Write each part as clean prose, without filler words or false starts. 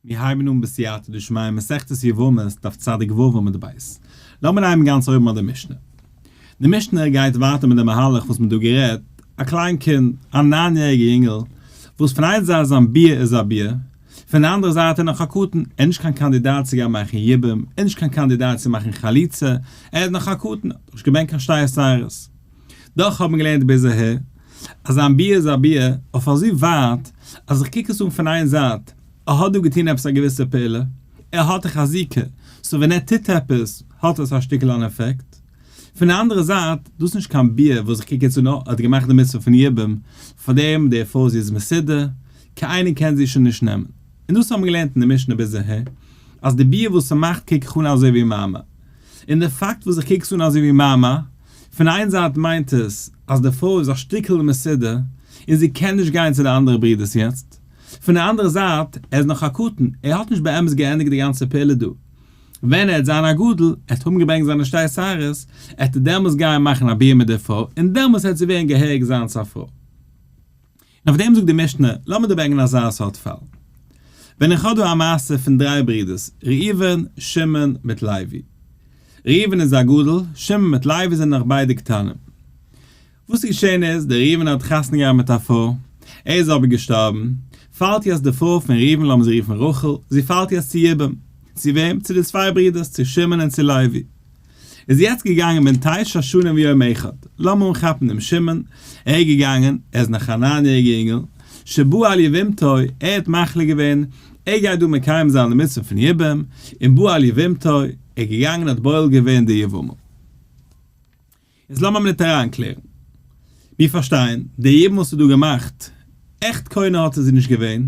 מיר הייבן אן בסייעתא דשמיא מסכת יבמות דף צדיק ו' עמוד ב'. לאמיר הייבן גאנץ אויבן ביי די משנה. די משנה גייט ווייטער מיט די מהלך וואס מ'האט דא גערעדט, א קליין קינד, א ניין יעריגע יונגעל, וואס פון איין זייט זיין ביאה איז א ביאה, פון די אנדערע זייט איז נאך א קטן, ער איז נישט קיין קאנדידאט צו גיין מאכן יבום, ער איז נישט קיין קאנדידאט צו מאכן חליצה, ער איז נאך א קטן, האט נישט געברענגט קיין שתי שערות. דאך האט מען געלערנט ביז אהער אז זיין ביאה איז א ביאה אויף אזוי ווייט אז איך קוק עס אן פון איין זייט, ער האט דא געטון עפעס א געוויסע פעולה, ער האט דאך א זיקה, so ווען ער טוט עפעס האט עס א שטיקל אן עפעקט. פון די אנדערע זייט, דאס איז נישט קיין ביאה וואס איך קוק יעצט אן, ער האט געמאכט די מצוה פון יבום, פארדעם די פרוי זי איז מסודר, קיין איינער קען זי שוין נישט נעמען. און דאס האבן מיר געלערנט אין די משנה ביז אהער, אז די ביאה וואס ס'מאכט קוק איך אן אזוי ווי מאמר. און די פאקט וואס איך קוק עס אן אזוי ווי מאמר, פון איין זייט מיינט עס אז די פרוי איז א שטיקל מסודר און זי קען נישט גיין צו די אנדערע ברודערס יעצט, פון די אנדערע זייט ער איז נאך א קטן, ער האט נישט באמת געענדיגט די גאנצע פעולה דא. ווען ער וועט זיין א גדול, ער וועט האבן געברענגט זיינע שתי שערות, עט ער דעמאלס גיין מאכן א ביאה מיט די פרוי, און דעמאלס העט זי ווערן געהעריג זיינס א פרוי. און אויף דעם זאגט די משנה, לאמיר דא ברענגען אזא סארט פאל. ווען איך האב דא א מעשה פון דריי ברידערס, ראובן, שמעון מיט לוי. ראובן איז א גדול, שמעון מיט לוי זענען נאך ביידע קטנים. וואס איז געשען איז, דער ראובן האט חתונה געהאט מיט א פרוי, ער איז אבער געשטארבן, פאלט יעצט די פרוי פון ראובן, לאמיר זי רופן רחל, זי פאלט יעצט צו יבום. צו וועם? צו די צוויי ברידערס, צו שמעון און צו לוי. איז יעצט געגאנגען בן תשע שנים ויום אחד, לאמיר אנכאפן דעם שמעון, ער איז געגאנגען, ער איז נאך א ניין יעריגע אינגל, שבא על יבמתו, ער האט מחליט געווען, ער גייט דא מקיים זיין די מצוה פון יבום, און בא על יבמתו, ער איז געגאנגען האט בועל געווען די יבמה. איז לאמיר מינוט אריינקלערן. מיר פארשטייען, די יבום וואס איז דא געמאכט, עכט קונה האט ער זי נישט געווען,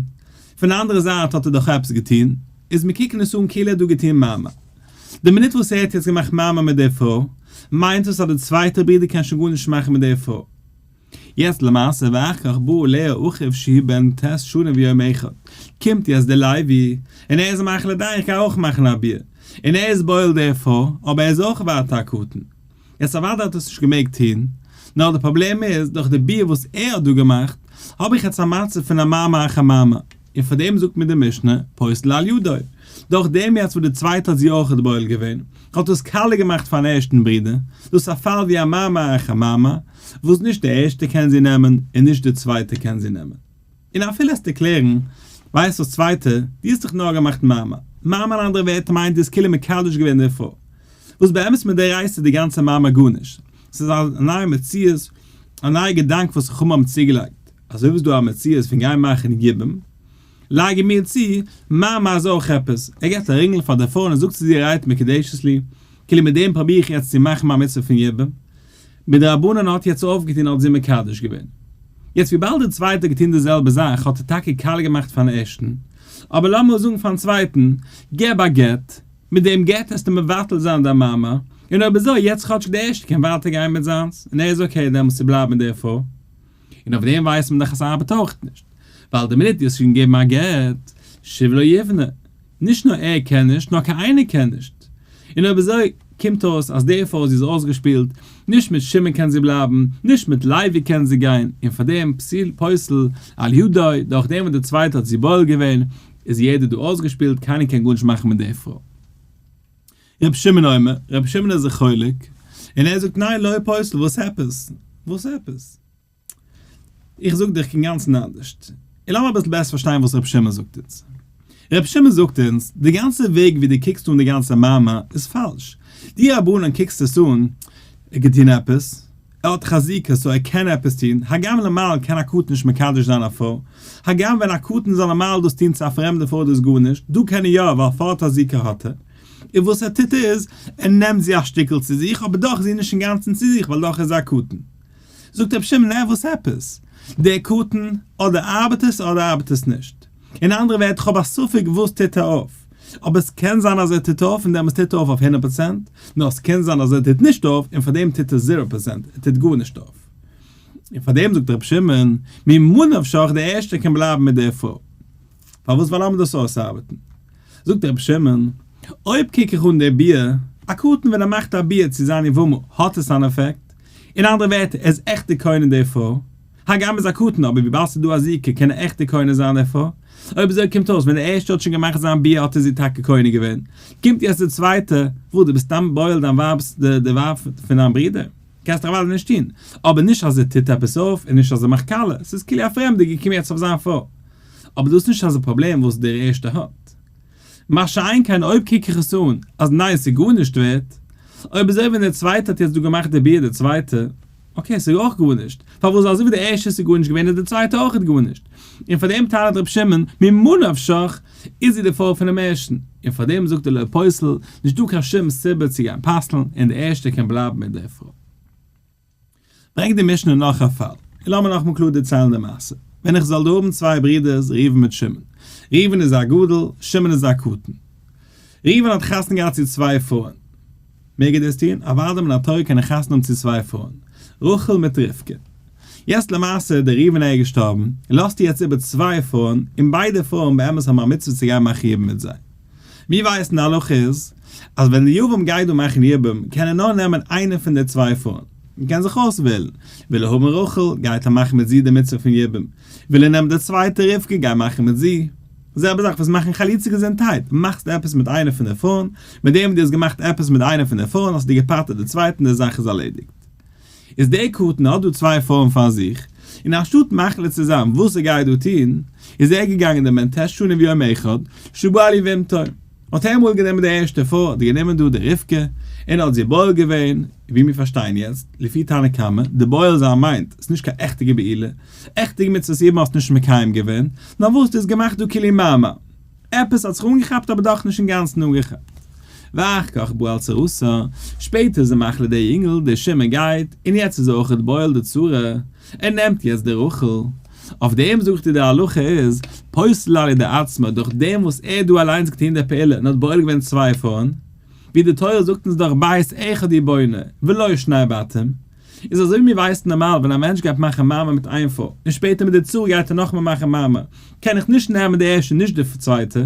פון די אנדערע זייט האט ער דאך עפעס געטון, איז מיר קוקן עס אן כאילו ער האט דא געטון מאמר. די מינוט וואס ער האט יעצט געמאכט מאמר מיט די פרוי, מיינט עס אז די צווייטע ברודער קען שוין גארנישט מאכן מיט די פרוי. יעצט למעשה ואחר כך בא עליה אחיו שהוא בן ט' שנים ויום אחד, קומט יעצט דער לוי, און ער איז מחליט דיין איך גיי אויך מאכן א ביאה, און ער איז בועל די פרוי, אבער ער איז אויך ווייטער א קטן. יעצט אוודאי האט עס נישט געמעגט טון, נאר די פראבלעם איז דורך די ביאה וואס ער האט דא געמאכט, האב איך יעצט א מצב פון א מאמר אחר מאמר, און פאר דעם זאגט מיר די משנה, פוסל על ידו. דורך דעם יעצט וואס די צווייטע האט זי אויכעט בועל געווען, האט עס קאליע געמאכט פארן ערשטן ברודער, דאס איז א פאל ווי א מאמר אחר מאמר, וואס נישט די ערשטע קען זי נעמען און נישט די צווייטע קען זי נעמען. און אפילו עס דערקלערן, ווייסט וואס צווייטע, דו האסט דאך נאר געמאכט מאמר. מאמר אין אנדערע ווערטער מיינט דו האסט כאילו מקדש געווען די פרוי. וואס באמת מדאורייתא די גאנצע מאמר גארנישט. ס'איז א נייע מציאות, א נייע געדאנק וואס חכמים האבן צוגעלייגט. אזוי ווי ס'איז דא א מציאות פון גיין מאכן יבום, לייגן מיר צו, מאמר איז אויך עפעס. ער געבט א רינגל פאר די פרוי און ער זאגט צו זי הרי את מקודשת לי, כאילו מיט דעם פרוביר איך יעצט צו מאכן מיין מצוה פון יבום. מדרבנן האט יעצט אויפגעטון האט זי מקדש געווען. יעצט וויבאלד דער צווייטער האט געטון די זעלבע זאך האט ער טאקע קאליע געמאכט פארן ערשטן, אבער לאמיר זאגן פארן צווייטן, געב א גט, מיט דעם גט העסטו מבטל זיין דיין מאמר, און אויב אזוי יעצט כאטשיג דער ערשטער קען ווייטער גיין מיט זיינס, און ער איז okay דעמאלס צו בלייבן מיט דער פרוי. און אויף דעם ווייסט מען דאך אז ס'ארבעט אויך נישט, ווייל די מינוט דו האסט שוין געגעבן א גט, שוב לא יבנה, נישט נאר ער קען נישט, נאר קיין איינער קען נישט. און אויב אזוי, קומט אויס אז די פרוי זי איז אויסגעשפילט, נישט מיט שמעון קען זי בלייבן, נישט מיט לוי קען זי גיין, און פאר דעם פסיל פוסל על ידו, דורך דעם וואס דער צווייטער האט זי בועל געווען, איז יעדער דא אויסגעשפילט, קיינער קען גארנישט מאכן מיט די פרוי. רבי שמעון אומר, רבי שמעון איז זיך חולק, און ער זאגט ניין לא פוסל, וואס עפעס? וואס עפעס? איך זאג דיך אינגאנצן אנדערשט. און לאמיר אביסל בעסער פארשטיין וואס רבי שמעון זאגט אונז. רבי שמעון זאגט אונז, די גאנצע וועג ווי דו קוקסט אן די גאנצע מאמר איז פאלש. דו רבנן קוקסט עס אן, ער האט געטון עפעס, ער האט חזקה so ער קען עפעס טון, הגם נארמאל קען א קטן נישט מקדש זיין א פרוי, הגם ווען א קטן זאל נארמאל דאס טון צו א פרעמדע פרוי דאס גארנישט, דא קען ער יא ווייל פארט א זיקה האט ער. און וואס ער טוט איז, ער נעמט זי א שטיקל צו זיך, אבער דאך איז זי נישט אינגאנצן צו זיך ווייל דאך איז זי א קטן. זאגט רבי שמעון, נע וואס עפעס? דער קטן, אדער ארבעט עס אדער ארבעט עס נישט. אין אנדערע ווערטער כ'האב א ספק וואס טוט ער אויף. אבער עס קען זיין אז ער טוט אויף און דעמאלס טוט ער אויף אויף 100%, נאר עס קען זיין אז ער טוט נישט אויף און פארדעם טוט ער zero פראצענט, ער טוט גארנישט אויף. און פארדעם זאגט רבי שמעון, ממה נפשך דער ערשטער קען בלייבן מיט דער פרוי. פארוואס ווייל לאמיר דאס אויסארבעטן. זאגט רבי שמעון, אויב קוק איך אן די ביאה, א קטן ווען ער מאכט א ביאה צו זיין יבמה האט עס אן עפעקט, אין אנדערע ווערטער ער איז עכט די קונה די פרוי, הגם איז א קטן אבער וויבאלד ס'איז דא א זיקה קען ער עכט די קונה זיין די פרוי. אויב אזוי קומט אויס ווען די ערשטע האט שוין געמאכט זיין ביאה האט ער זי טאקע קונה געווען, קומט יעצט די צווייטע, וואס דו ביסט סתם בועל דיין ווייב'ס די ווייב פון דיין ברודער? קענסט דאך אוודאי נישט טון, אבער נישט אז ער טוט עפעס אויף און נישט אז ער מאכט קאלע, ס'איז כאילו א פרעמדער געקומען יעצט אויף זיין פרוי. אבער דאס איז נישט אזא פראבלעם וואס דער ערשטער האט. מה שאין כן אויב קוק איך עס אן אז ניין ס'איז גארנישט ווערט, אויב אזוי ווען דער צווייטער האט יעצט דא געמאכט די ביאה די צווייטע, okay ס'איז אויך גארנישט, פארוואס אזוי ווי די ערשטע איז גארנישט געווען איז די צווייטע אויכעט גארנישט, און פאר דעם טענה'ט ר' שמעון ממה נפשך איז זי די פרוי פונעם ערשטן, און פאר דעם זאגט ער לא פוסל, נישט דא קיין שום סיבה צו גיין פסל'ן און די ערשטע קען בלייבן מיט די פרוי. ברענגט די משנה נאך א פאל, און לאמיר נאכאמאל קלאר דערציילן די מעשה, ווען איך זאל דא האבן צוויי ברידערס ראובן מיט שמעון, ראובן איז א גדול, שמעון איז א קטן. ראובן האט חתונה געהאט צו צוויי פרויען. מעג ער דאס טון? אוודאי מן התורה קען ער חתונה האבן צו צוויי פרויען, רחל מיט רבקה. יעצט למעשה דער ראובן איז געשטארבן, לאזט ער יעצט איבער צוויי פרויען, און ביידע פרויען באמת האבן א מצוה צו גיין מאכן יבום מיט זיי. מיר ווייסן די הלכה איז, אז ווען די יבם גייט דא מאכן יבום, קען ער נאר נעמען איינע פון די צוויי פרויען. מען קען זיך אויסוועלן. וויל ער האבן רחל, גייט ער מאכן מיט זי די מצוה פון יבום. וויל ער נעמען די צווייטע רבקה, גיי מאכן מיט זי. זעלבע זאך וואס מאכן חליצה געזונטהייט, מאכסט עפעס מיט איינע פון די פרויען, מיט דעם וואס דו האסט געמאכט עפעס מיט איינע פון די פרויען האסטו געפטר'ט די צווייטע און די זאך איז ארלעדיגט. איז דער קטן האט דא צוויי פרויען פאר זיך, און אנשטאט מחליט צו זיין וואס ער גייט דא טון, איז ער געגאנגען דעם בן ט' שנה ויום אחד שבא על יבמתו, האט ער אמאל גענומען די ערשטע פרוי, האט ער גענומען דא די רבקה, און האט זי בועל געווען, ווי מיר פארשטייען יעצט, לפי תנא קמא, די בועל זיין מיינט, ס'איז נישט קיין עכטיגע בעילה, עכטיגע מצוות יבום האסט נישט מקיים געווען, נאר וואס דו האסט געמאכט דא כאילו מאמר. עפעס האט זיך אנגעכאפט אבער דאך נישט אינגאנצן אנגעכאפט. ואחר כך בא על צרתה, שפעטער איז ער מחליט דער יונגל, דער שמעון גייט, און יעצט איז ער אויכעט בועל די צרה, ער נעמט יעצט די רחל. אויף דעם זאגט ער די הלכה איז, פוסל על ידי עצמו, דורך דעם וואס ער האט דא אליינס געטון די פעולה און האט בועל געווען צוויי פרויען, ווי די תורה זאגט אונז דאך בית אחד הוא בונה ולא שני בתים, איז אזוי ווי מיר ווייסן נארמאל ווען א מענטש גייט מאכן מאמר מיט איין פרוי און שפעטער מיט די צרה גייט ער נאכאמאל מאכן מאמר, קען איך נישט נעמען די ערשטע נישט די צווייטע,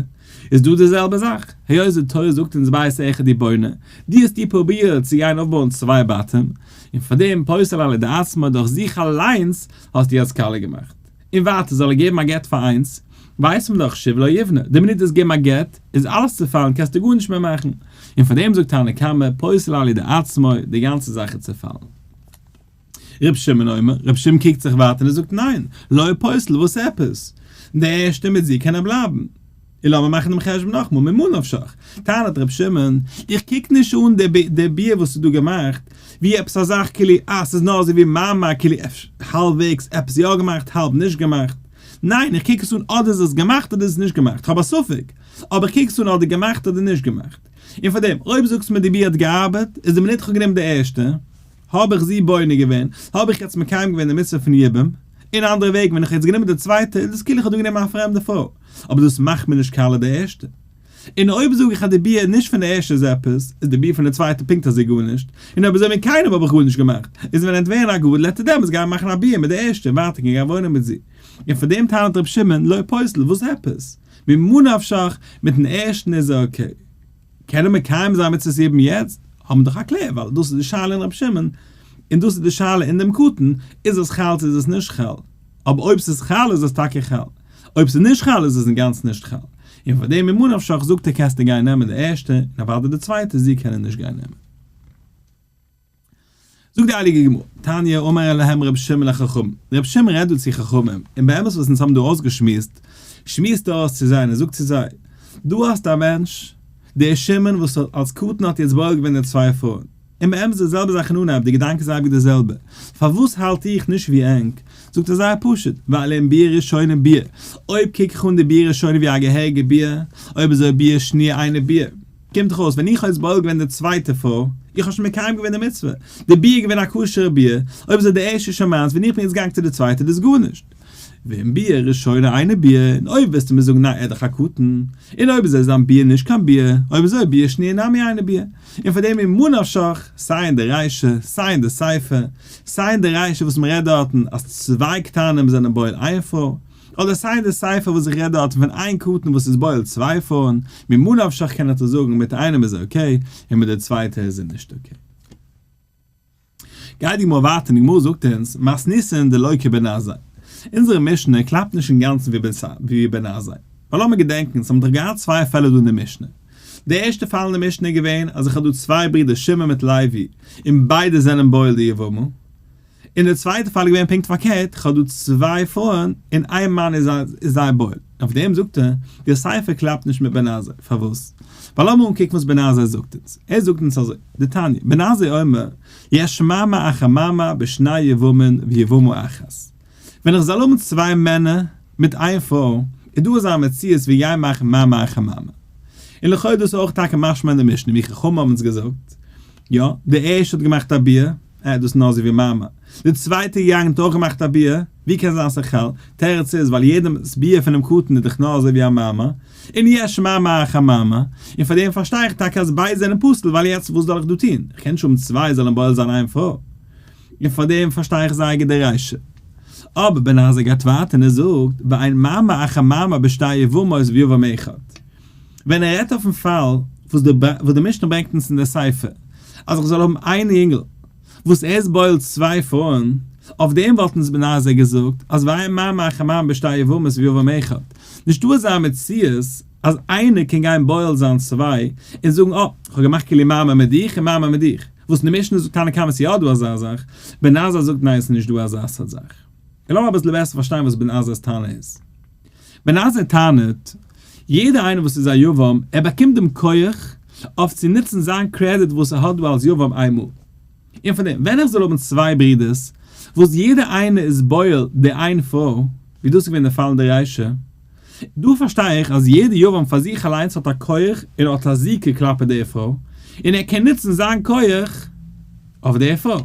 איז דא די זעלבע זאך, היות די תורה זאגט אונז בית אחד הוא בונה, דו האסט דיר פרובירט צו גיין אויפבויען צוויי בתים, און פאר דעם פוסל על ידי עצמו דורך זיך אליינס האסטו יעצט קאלע געמאכט. און ווייטער זאל ער געבן א גט פאר איינס, ווייסט מען דאך שוב לא יבנה, די מינוט דו האסט געבן א גט איז אלעס צופאלן קענסטו גארנישט מער מאכן, און פאר דעם זאגט תנא קמא פוסל על ידי עצמו, די גאנצע זאך איז צופאלן. ר' שמעון אומר, ר' שמעון קוקט זיך ווייטער און ער זאגט ניין, לא פוסל, וואס עפעס? די ערשטע מיט זי קען ער בלייבן. און לאמיר מאכן דעם חשבון נאכמאל, ממה נפשך, טענה'ט ר' שמעון, איך קוק נישט אן די ביאה וואס איז דא געמאכט, ווי עפעס א זאך כאילו אה ס'איז נאר אזוי ווי מאמר כאילו האלבוועגס עפעס יא געמאכט האלב נישט געמאכט, ניין איך קוק עס אן אדער איז עס געמאכט אדער איז עס נישט געמאכט, כ'האב א ספק, אבער איך קוק עס אן אדער געמאכט אדער נישט געמאכט. און פארדעם, אויב זאגסטו מיר די ביאה האט געארבעט, איז די מינוט כ'האב גענומען די ערשטע, האב איך זי בונה געווען, האב איך יעצט מקיים געווען די מצוה פון יבום, אין אנדערע וועג ווען איך האב יעצט גענומען די צווייטע איז דאס כאילו איך האב דא גענומען א פרעמדע פרוי, אבער דאס מאכט מיר נישט קאלע די ערשטע. און אויב זאג איך אז די ביאה נישט פון די ערשטע איז עפעס, איז די ביאה פון די צווייטע פונקט אזוי גארנישט, און אויב אזוי מיט קיינעם האב איך גארנישט געמאכט, איז ווען ער וועט ווערן א גדול וועט ער דעמאלטס גיין מאכן א ביאה מיט די ערשטע און ווייטער קען גיין וואוינען מיט זי. און פאר דעם טענה'ט ר' שמעון לא פוסל, וואס עפעס? ממה נפשך, מיטן ערשטן איז ער okay. קען ער מקיים זיין מצוות יבום יעצט? האבן דאך א קלער, ווייל דאס איז די שאלה אין ר' שמעון, און דאס איז די שאלה אין דעם קטן, איז עס חל צו איז עס נישט חל? אבער אויב ס'איז חל איז עס טאקע חל, אויב ס'איז נישט חל איז עס אינגאנצן נישט חל, און פאר דעם ממה נפשך זאגט ער קענסטו גיין נעמען די ערשטע, און אוודאי די צווייטע, זי קען ער נישט גיין נעמען. זאגט די הייליגע גמרא, תניא אמר להם רבי שמעון לחכמים, רבי שמעון רעדט דא צו חכמים, און באמת וואס אונז האבן דא אויסגעשמועסט, שמועסט ער אויס צו זיי און ער זאגט צו זיי, דא האסטו א מענטש, דער שמעון וואס האט אלס קטן האט יעצט בועל געווען די צוויי פרויען, און באמת איז די זעלבע זאך אין אנהייב, די געדאנק איז אייביג די זעלבע, פארוואס האלט איך נישט ווי ענק? זאגט ער זייער פשוט, ווייל אין ביאה ראשונה ביאה, אויב קוק איך אן די ביאה ראשונה ווי א געהעריגע ביאה, אויב אזוי ביאה שניה אינה ביאה. קומט דאך אויס ווען איך האב יעצט בועל געווען די צווייטע פרוי, איך האב שוין מקיים געווען די מצוה, די ביאה איז געווען א כשר'ע ביאה, אויב אזוי די ערשטע איז שוין מיינס, ווען איך בין יעצט געגאנגען צו די צווייטע איז דאס גארנישט. ואם ביאה ראשונה אינה ביאה, און אויב וועסטו מיר זאגן ניין ער איז דאך א קטן, און אויב אזוי איז זיין ביאה נישט קיין ביאה, אויב אזוי ביאה שניה נמי אינה ביאה, און פאר דעם ממה נפשך, סיי אין די רישא, סיי אין די סיפא, סיי אין די רישא וואס מען רעדט דארטן אז צוויי קטנים זענען בועל איין פרוי, אדער סיי אין די סיפא וואס איך רעד דארט פון איין קטן וואס איז בועל צוויי פרויען, ממה נפשך קען איך דיר זאגן מיט איינעם איז okay און מיט די צווייטע איז ער נישט okay. גייט די גמרא ווייטער און די גמרא זאגט אונז מתניתין דלא כבן עזאי. אונזערע משנה קלאפט נישט אינגאנצן ווי בן עזאי. ווייל לאמיר געדענקן, אונז האבן דאך געהאט צוויי פעלער דא אין די משנה. די ערשטע פאל אין די משנה איז געווען אז איך האב דא צוויי ברידער שמעון מיט לוי און ביידע זענען בועל די יבמה. און די צווייטע פאל איז געווען פונקט פארקערט, איך האב דא צוויי פרויען און איין מאן איז זיי בועל. אויף דעם זאגט ער, די סיפא קלאפט נישט מיט בן עזאי, פארוואס? ווייל לאמיר אנקוקן וואס בן עזאי זאגט אונז, ער זאגט אונז אזוי, דתניא, בן עזאי אומר, יש מאמר אחר מאמר בשני יבמין ויבמה אחת. ווען איך זאל האבן צוויי מענער מיט איין פרוי, איז דא אזא מציאות ווי גיין מאכן מאמר אחר מאמר. און לכאו' איז דאס אויך טאקע משמע אין די משנה ווי חכמים האבן אונז געזאגט, יא, די ערשטע האט געמאכט א ביאה, אה, דאס איז נאר אזוי ווי מאמר. די צווייטע געגאנגען האט אויך געמאכט א ביאה, ווי קען זיין ס'חל? תירוץ איז ווייל יעדעמ'ס ביאה פונעם קטן איז דאך נאר אזוי ווי א מאמר, און יש מאמר אחר מאמר, און פאר דעם פארשטיי איך טאקע אז ביידע זענען פסול ווייל יעצט וואס זאל איך דא טון? איך קען נישט האבן צוויי זאלן בועל זיין איין פרוי. און פאר דעם פארשטיי איך זייער גוט די רישא. אבער בן עזאי גייט ווייטער און ער זאגט, ואין מאמר אחר מאמר בשתי יבמות ויבם אחד. ווען ער רעדט אויפן פאל וואס די וואס די משנה ברענגט אונז אין די סיפא, אז איך זאל האבן איין יונגל וואס ער איז בועל צוויי פרויען, אויף דעם וואלט אונז בן עזאי געזאגט אז ואין מאמר אחר מאמר בשתי יבמות ויבם אחד. נישטא אזא מציאות אז איינער קען גיין בועל זיין צוויי און זאגן אה, איך האב געמאכט כאילו מאמר מיט דיך און מאמר מיט דיך. וואס אין די משנה זאגט תנא קמא ס'איז יא דא אזא זאך, בן עזאי זאגט ניין ס'איז נישט דא אזא סארט זאך. און לאמיר אביסל בעסער פארשטיין וואס בן עזאי'ס טענה איז. בן עזאי טענה'ט, יעדער איינער וואס איז א יבם, ער באקומט דעם כח אויף צו נוצן זיין קרעדיט וואס ער האט דא אלס יבם איינמאל. און פון דעם, ווען איך זאל האבן צוויי ברידערס, וואס יעדער איינער איז בועל די איין פרוי, ווי דאס איז געווען די פאל אין די רישא, דא פארשטיי איך אז יעדער יבם פאר זיך אליינס האט א כח און האט א זיקה כלפי די פרוי, און ער קען נוצן זיין כח אויף די פרוי.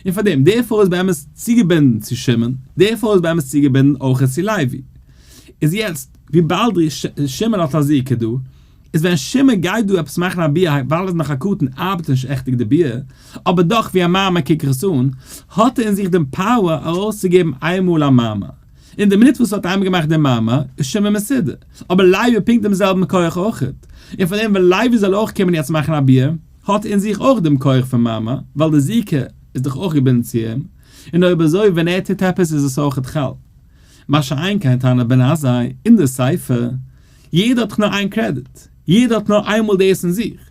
און פאר דעם, די פרוי איז באמת צוגעבינדן צו שמעון, די פרוי איז באמת צוגעבינדן אויך צו לוי. איז יעצט, וויבאלד שמעון האט א זיקה דא, איז ווען שמעון גייט דא עפעס מאכן א ביאה ווייל ער איז נאך א קטן ארבעט נישט עכטיג די ביאה, אבער דאך ווי א מאמר קוק איך עס אן, האט ער אין זיך דעם power ארויסצוגעבן איינמאל א מאמר. אין די מינוט וואס ער האט איינמאל געמאכט דעם מאמר, איז שמעון מסודר. אבער לוי האט פונקט דעם זעלבן כח אויכעט. און פאר דעם ווען לוי זאל אויך קומען יעצט מאכן א ביאה, האט אין זיך אויך דעם כח פון מאמר, ווייל די זיקה איז דאך אויך געבינדן צו אים, און אויב אזוי ווען ער טוט עפעס איז עס אויכעט חל. מה שאין כן טענה'ט בן עזאי אין די סיפא, יעדער האט דאך נאר איין קרעדיט, יעדער האט נאר איינמאל דאס אין זיך,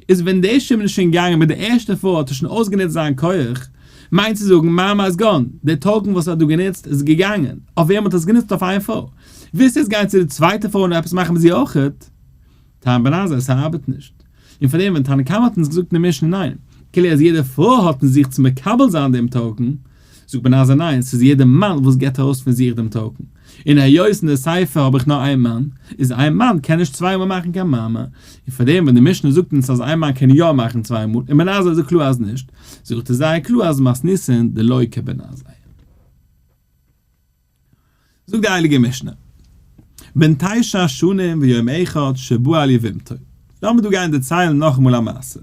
איז ווען דער שמעון איז שוין געגאנגען מיט די ערשטע פרוי האט ער שוין אויסגענוצט זיין כח, מיינט צו זאגן מאמר איז gone, דער token וואס ער האט דא גענוצט איז געגאנגען, אויף וועם האט ער עס גענוצט אויף איין פרוי, ווילסט יעצט גיין צו די צווייטע פרוי און עפעס מאכן מיט זי אויכעט? טענה'ט בן עזאי עס ארבעט נישט. און פאר דעם ווען תנא קמא האט אונז געזאגט אין די משנה ניין, כאילו אז יעדע פרוי האט אין זיך צו מקבל זיין דעם token, זאגט בן עזאי ניין, ס'איז יעדע מאן וואס גיבט ארויס פון זיך דעם token. און היות אין די סיפא האב איך נאר איין מאן, איז איין מאן קען נישט צוויי מאל מאכן קיין מאמר. און פאר דעם ווען די משנה זאגט אונז אז איין מאן קען יא מאכן צוויי מאל, און בן עזאי זאגט קלאר אז נישט, זאגט ער זייער קלאר אז מתניתין דלא כבן עזאי. זאגט די הייליגע משנה, בן תשע שנים ויום אחד שבא על יבמתו. לאמיר דא גיין דערציילן נאכאמאל א מעשה.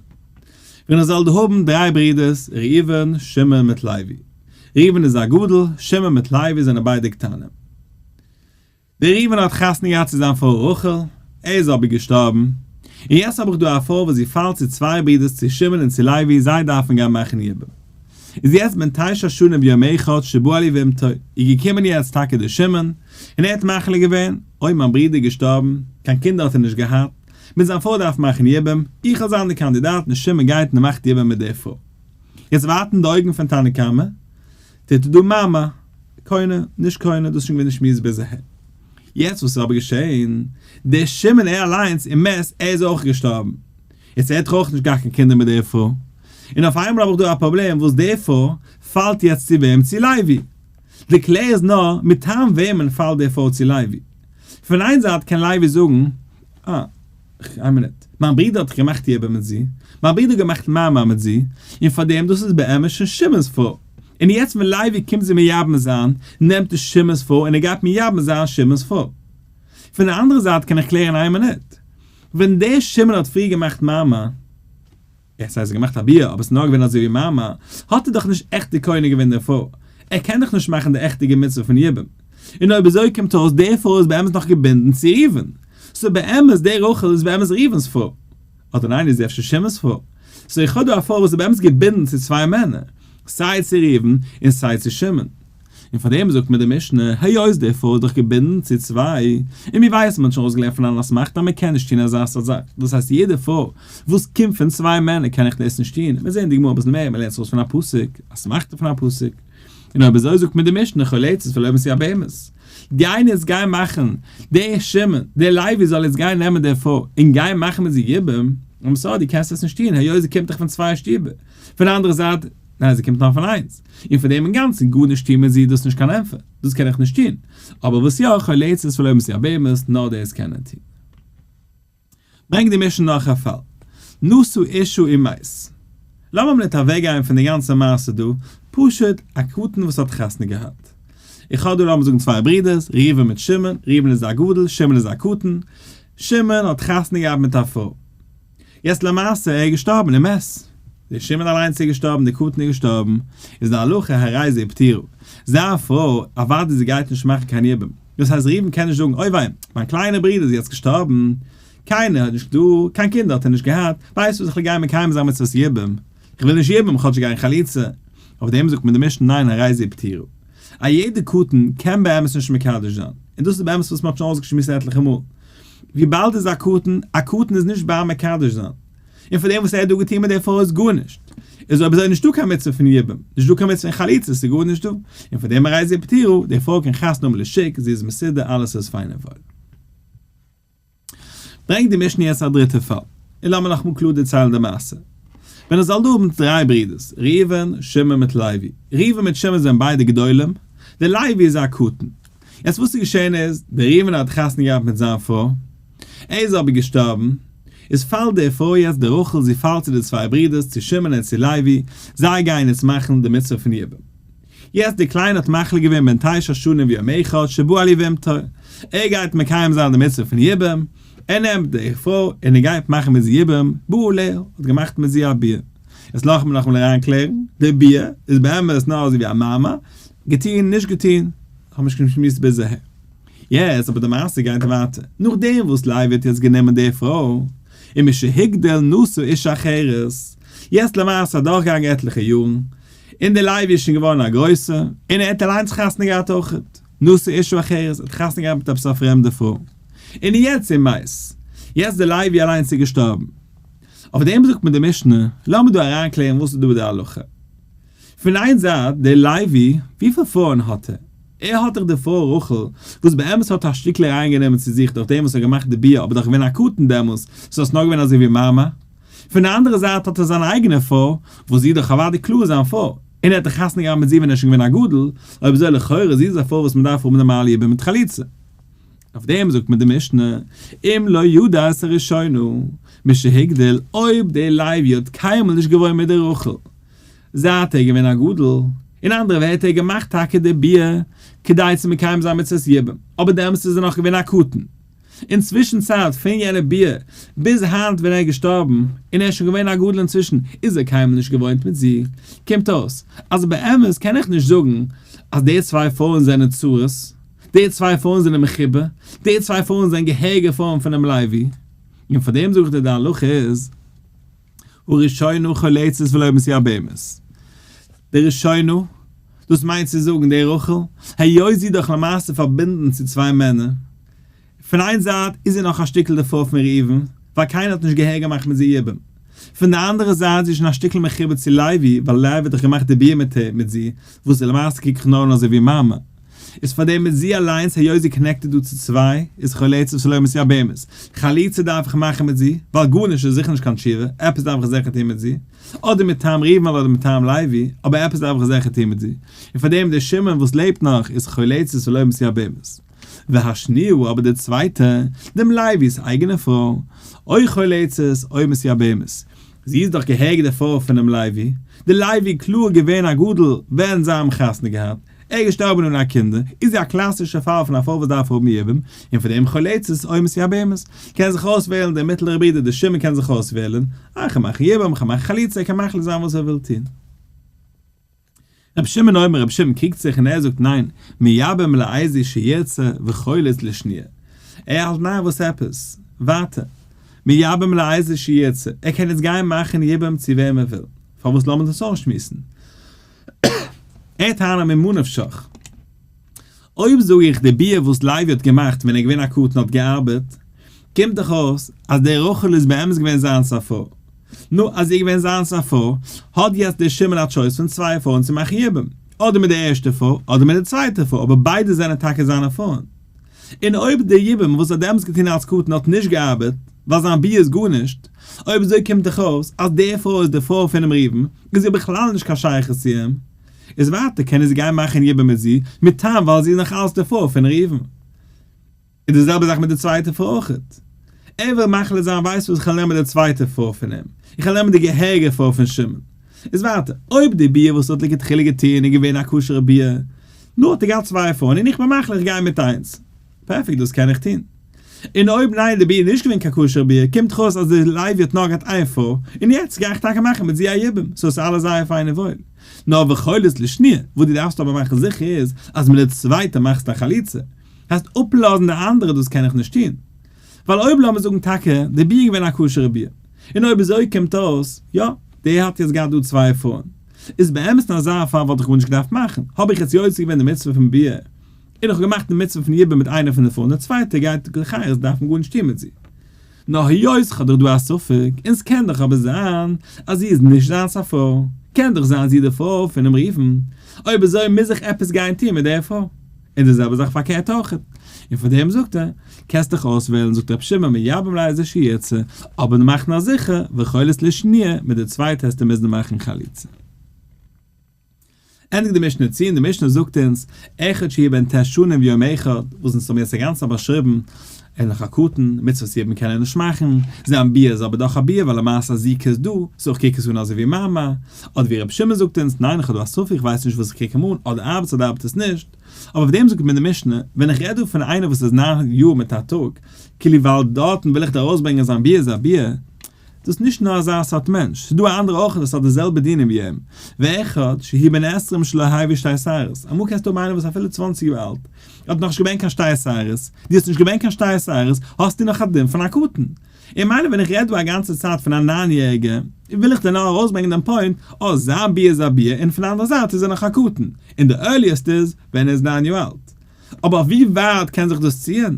ווען איך זאל דא האבן דריי ברידערס, ראובן, שמעון מיט לוי. ראובן איז א גדול, שמעון מיט לוי זענען ביידע קטנים. דער ראובן האט חתונה געהאט צו זיין פרוי רחל, ער איז אבער געשטארבן, און יעצט האב איך דא א פרוי וואס זי פאלט צו צוויי ברידערס צו שמעון און צו לוי, זיי דארפן גיין מאכן יבום. איז יעצט בן תשע שנים ויום אחד שבא על יבמתו, איז געקומען יעצט טאקע דער שמעון, און ער האט מחליט געווען, אוי מיין ברודער איז געשטארבן, קיין קינדער האט ער נישט געהאט, מיט זיין פרוי דארף מאכן יבום, איך וועל זיין דער קאנדידאט און שמעון גייט און ער מאכט יבום מיט דער פרוי. יעצט ווארטן די אויגן פון תנא קמא, טוט ער דא מאמר, קונה, נישט קונה, דאס איז שוין געווען די שמועס ביז אהער. יעצט וואס איז אבער געשען, דער שמעון ער אליינס ומת, ער איז אויך געשטארבן. יעצט ער האט דאך אויך נישט געהאט קיין קינדער מיט די פרוי, און אויף איינמאל האב איך דא א פראבלעם וואס די פרוי פאלט יעצט צו וועם? צו לוי. די קלער איז נאר מטעם וועמען פאלט די פרוי צו לוי. פון איין זייט קען לוי זאגן, אה, איין מינוט, מיין ברודער האט דאך געמאכט יבום מיט זי, מיין ברודער האט געמאכט מאמר מיט זי, און פאר דעם דאס איז באמת שוין שמעון'ס פרוי. און יעצט ווען לוי קומט זי מייבם זיין, נעמט ער שמעון'ס פרוי און ער גייט מייבם זיין שמעון'ס פרוי. פון די אנדערע זייט קען איך קלערן איין מינוט, ווען דער שמעון האט פריער געמאכט מאמר, עס הייסט געמאכט א ביאה אבער עס איז נאר געווען אזוי ווי מאמר, האט ער דאך נישט עכט קונה געווען דער פרוי, ער קען דאך נישט מאכן די עכטיגע מצוה פון יבום, און אויב אזוי קומט אויס די פרוי איז באמת נאך געבינדן צו ראובן, so באמת די רחל איז באמת ראובן'ס פרוי, אדער ניין איז זי אפשר שמעון'ס פרוי, so איך האב דא א פרוי וואס איז באמת געבינדן צו צוויי מענער, סיי צו ראובן און סיי צו שמעון. און פאר דעם זאגט מיר די משנה, היות די פרוי איז דאך געבינדן צו צוויי, און מיר ווייסן מען האט שוין אויסגעלערנט פון אן אסמכתא אז מען קען נישט טון אזא סארט זאך, דאס הייסט יעדע פרוי וואס קומט פון צוויי מענער קען איך דאס נישט טון, מיר זעען די גמרא אביסל מער, מען לערנט עס אויס פון א פסוק, אסמכתא פון א פסוק. און אויב אזוי זאגט מיר די משנה חולצת ולא מתייבמת. גיין יעצט גיין מאכן דער שמעון, דער לוי זאל יעצט גיין נעמען די פרוי און גיין מאכן מיט זי יבום, I'm sorry דו קענסט עס נישט טון היות זי קומט דאך פון צוויי שטיבער, פון די אנדערע זייט, ניין זי קומט נאר פון איינס, און פון דעם אינגאנצן גארנישט טון מיט זי דאס איז נישט קיין ענפער, דאס קען איך נישט טון, אבער וואס יא, חולצת ולא מתייבמת, נאר דאס קען ער טון. ברענגט די משנה נאך א פאל, נשא אשה ומת. לאמיר מינוט אוועקגיין פון די גאנצע מעשה דא, פשוט א קטן וואס האט חתונה געהאט. איך האב דא לאמיר זאגן צוויי ברידערס, ראובן מיט שמעון, ראובן איז א גדול, שמעון איז א קטן, שמעון האט חתונה געהאט מיט א פרוי. יעצט למעשה ער איז געשטארבן און מת. דער שמעון אליינס איז געשטארבן, דער קטן איז געשטארבן, איז די הלכה הרי זו פטורה. זיין פרוי, אוודאי זי גייט נישט מאכן קיין יבום. דאס הייסט ראובן קען נישט זאגן אוי וויי, מיין קליינער ברודער איז יעצט געשטארבן, קיינער האט נישט דא, קיין קינדער האט ער נישט געהאט, ווייסט וואס איך וועל גיין מקיים זיין מצוות יבום, איך וויל נישט יבום כאטש גיין חליצה. אויף דעם זאגט מען די משנה ניין הרי זו פטורה. א יעדע קטן קען באמת נישט מקדש זיין, און דאס איז באמת וואס מען האט שוין אויסגעשמועסט עטליכע מאל, וויבאלד איז א קטן, א קטן איז נישט ביים מקדש זיין, און פון דעם וואס ער האט דא געטון מיט די פרוי איז גארנישט, איז אויב אזוי נישטא קיין מצוה פון יבום, נישטא קיין מצוה פון חליצה, ס'איז גארנישט דא, און פון דעם הרי זו פטורה, די פרוי קען חתונה האבן לשוק, זי איז מסודר, אלעס איז פיין און וואויל. ברענגט די משנה יעצט א דריטע פאל, און לאמיר נאכאמאל קלאר דערציילן די מעשה. ווען עס זאל דא האבן דריי ברידערס, ראובן, שמעון מיט לוי. ראובן מיט שמעון זענען ביידע גדולים, דער לוי איז א קטן. יעצט וואס איז געשען איז, דער ראובן האט חתונה געהאט מיט זיין פרוי, ער איז אבער געשטארבן, איז פאלט די פרוי יעצט די רחל, זי פאלט צו די צוויי ברידערס, צו שמעון און צו לוי, זיי גייען יעצט מאכן די מצוה פון יבום. יעצט די קליינע האט מחליט געווען בן תשע שנים ויום אחד שבא על יבמתו, ער גייט מקיים זיין די מצוה פון יבום, ער נעמט די פרוי און ער גייט מאכן מיט זי יבום, בא עליה, האט געמאכט מיט זי א ביאה. יעצט לאכמיר נאכאמאל אריינקלערן, די ביאה איז באמת נאר אזוי ווי א מאמר, געטוהן נישט געטוהן, כ'האב נישט געשמועסט ביז אהער. יעצט אבער די מעשה גייט ווייטער, נאכדעם וואס לוי האט יעצט גענומען די פרוי, און משהגדיל נשא אשה אחרת, יעצט למעשה אדורכגעגאנגען עטליכע יארן, און דער לוי איז שוין געווארן א גרויסער, און ער האט אליינס חתונה געהאט אויכעט, נשא אשה אחרת, ער האט חתונה געהאט מיט עפעס א פרעמדע פרוי, און יעצט ומת, יעצט דער לוי אליינס איז געשטארבן. אויף דעם זאגט מיר די משנה, לאמיר דא אריינקלערן וואס איז דא די הלכה. פון איין זייט, דער לוי, וויפיל פרויען האט ער? ער האט דאך די פרוי רחל, וואס באמת האט א שטיקל אריינגענומען צו זיך דורך דעם וואס ער האט געמאכט די ביאה, אבער דאך געווען א קטן דעמאלס, סאו ס'איז נאר געווען אזוי ווי מאמע. פון די אנדערע זייט האט ער זיין אייגענע פרוי, וואס זי איז דאך אוודאי קלאר זיין פרוי, און ער האט דאך חתונה געהאט מיט זי ווען ער איז שוין געווען א גדול, אויב אזוי לכאורה זי איז א פרוי וואס מען דארף האבן נארמאל יבום מיט חליצה. אויף דעם זאגט מיר די משנה, אם לא ידע את הראשונה, משהגדיל, אויב דער לוי האט קיינמאל נישט געוואוינט מיט די רחל, זייט ער איז געווען א גדול, אין אנדערע ווערטער ער האט געמאכט טאקע די ביאה כדי צו מקיים זיין מצוות יבום, אבער דעמאלטס איז ער נאך געווען א קטן. אין צווישן צייט פון יענע ביאה ביז היינט ווען ער איז געשטארבן, און ער איז שוין געווען א גדול אינצווישן, איז ער קיינמאל נישט געוואוינט מיט זי. קומט אויס אז באמת קען איך נישט זאגן אז די צוויי פרויען זענען צרות, די צוויי פרויען זענען מחובר, די צוויי פרויען זענען געהעריגע פרויען פונעם לוי. און פאר דעם זאג איך דיר די הלכה איז, הראשונה חולצת ולא מתייבמת. די ראשונה, דאס מיינט צו זאגן די רחל, היות זי איז דאך למעשה פארבינדן צו צוויי מענער, פון איין זייט איז זי נאך א שטיקל די פרוי פון ראובן, ווייל קיינער האט נישט געהעריג געמאכט מיט זי יבום. פון די אנדערע זייט זי איז שוין א שטיקל מחובר צו לוי, ווייל לוי האט דאך געמאכט די ביאה מיט מיט זי, וואס למעשה קוק איך נאר אן אזוי ווי מאמע. איז פאר דעם מיט זי אליינס היות זי connected דא צו צוויי, איז חולצת ולא מתייבמת. חליצה דארף איך מאכן מיט זי, ווייל גארנישט איז זיכער נישט קיין תשובה, עפעס דארף איך זיכער טון מיט זי, אדער מטעם ראובן אדער מטעם לוי, אבער עפעס דארף איך זיכער טון מיט זי. און פאר דעם דער שמעון וואס לעבט נאך איז חולצת ולא מתייבמת. והשניה אבער די צווייטע, דעם לוי'ס אייגענע פרוי, או חולצת או מתייבמת. זי איז דאך געהעריג די פרוי פונעם לוי, די לוי קלאר געווען א גדול ווען זיי האבן חתונה געהאט, ער איז געשטארבען אן א קינדער, איז זי א קלאסישע פאל פון א פרוי וואס דארף האבן יבום, און פון דעם חולצת או מתייבמת. קען זיך אויסוועלן דער מיטלערע ברודער דער שמעון קען זיך אויסוועלן, אה כ'מאך מאכן יבום, כ'מאך מאכן חליצה, ער קען מחליט זיין וואס ער וויל טון. רבי שמעון אומר, רבי שמעון קריגט זיך און ער זאגט ניין, מייבם לאיזה שירצה וחולץ לשניה. ער האלט ניין וואס עפעס? ווייטער. מייבם לאיזה שירצה, ער קען יעצט גיין מאכן יבום צו וועם ער וויל. פארוואס לאמיר דאס אויסשמועסן? ער טענה'ט ממה נפשך. אויב זאג איך די ביאה וואס לוי האט געמאכט ווען ער איז געווען א קטן האט געארבעט, קומט דאך אויס אז די רחל איז באמת געווען זיינס א פרוי. נו, אז זי איז געווען זיינס א פרוי, האט יעצט דער שמעון א choice פון צוויי פרויען צו מאכן יבום, אדער מיט די ערשטע פרוי אדער מיט די צווייטע פרוי, אבער ביידע זענען טאקע זיינע פרויען. און אויב די יבום וואס האט דעמאלטס געטון אלס קטן האט נישט געארבעט, ווייל זיין ביאה איז גארנישט, אויב אזוי קומט דאך אויס אז די פרוי איז די פרוי פונעם ראובן, איז זי בכלל נישט קיין שייכות צו אים. איז ווייטער קען ער זי גיין מאכן יבום מיט זי, מטעם ווייל זי איז נאך אלס די פרוי פון ראובן. איז די זעלבע זאך מיט די צווייטע פרוי אויכעט. ער וויל מחליט זיין ווייסט וואס איך וועל נעמען די צווייטע פרוי פון אים, איך וועל נעמען די געהעריגע פרוי פון שמעון. איז ווייטער, אויב די ביאה וואס האט לכתחילה געטון איז געווען א כשר'ע ביאה, נו האט ער געהאט צוויי פרויען און איך בין מחליט איך גיי מיט איינס. פערפעקט דאס קען איך טון. און אויב ניין די ביאה איז נישט געווען קיין כשר'ע ביאה קומט דאך אויס אז די לוי האט נאר געהאט איין פרוי און יעצט גיי איך טאקע מאכן מיט זי א יבום, סאו עס איז אלעס זייער פיין און וואויל. נאר וחולץ לשניה, וואס דו דארפסט אבער מאכן זיכער איז אז מיט די צווייטע מאכסטו א חליצה. הייסט אפלאזן די אנדערע דאס קען איך נישט טון. ווייל אויב לאמיר זאגן טאקע די ביאה איז געווען א כשר'ע ביאה, און אויב אזוי קומט אויס יא, דער האט יעצט געהאט דא צוויי פרויען, איז באמת אין אזא פאל וואלט איך גארנישט געדארפט מאכן, האב איך יעצט יוצא געווען די מצוה פון ביאה, און איך האב געמאכט די מצוה פון יבום מיט איינע פון די פרויען, די צווייטע גייט לחירות דארף מען גארנישט טון מיט זי. נאר היות כ'האב דאך דא א ספק, און ס'קען דאך אבער זיין אז זי איז נישט זיינס א פרוי, קען דאך זיין זי איז די פרוי פונעם ראובן, אויב אזוי מוז איך עפעס גיין טון מיט דער פרוי. און די זעלבע זאך פארקערט אויך. און פאר דעם זאגט ער, קענסט דיך אויסוועלן, זאגט רבי שמעון מייבם לאיזה שירצה, אבער מאך נאר זיכער, וחולץ לשניה, מיט די צווייטע העסטו מוזן מאכן חליצה. ענדיגט די משנה צו און די משנה זאגט אונז, אחד שהוא בן ט' שנים ויום אחד, וואס אונז האבן יעצט אינגאנצן באשריבן, ער איז נאך א קטן, מצוות יבום קען ער נישט מאכן, זיין ביאה איז אבער דאך א ביאה ווייל למעשה א זיקה איז דא, סאו איך קוק עס אן אזוי ווי מאמר, אדער ווי רבי שמעון זאגט אונז, ניין איך האב דא א ספק איך ווייס נישט וואס איך קוק אים אן, אדער ארבעט עס אדער ארבעט עס נישט, אבער אויף דעם זאגט מיר די משנה, ווען איך רעד דא פון איינער וואס איז ניין יאר מיט א טאג, כאילו ווייל דארטן וויל איך דיר ארויסברענגען זיין ביאה איז א ביאה, דאס איז נישט נאר אזא סארט מענטש, ס'איז דא א אנדערע אויך וואס האט די זעלבע דינים ווי אים, ואחד שהוא בן עשרים שלא הביא שתי שערות, אמאל קענסטו האבן איינער וואס איז אפילו צוואנציג יאר אלט, האט נאכנישט געברענגט קיין שתי שערות, דו האסט נישט געברענגט קיין שתי שערות, האסטו נאך א דין פון א קטן. און מילא ווען איך רעד דא א גאנצע צייט פון א ניין יעריגע, וויל איך דיר נאר ארויסברענגען דעם point, אז זיין ביאה איז א ביאה און פון די אנדערע זייט איז ער נאך א קטן, און די earliest איז ווען ער איז ניין יאר אלט. אבער אויף ווי ווייט קען זיך דאס ציען?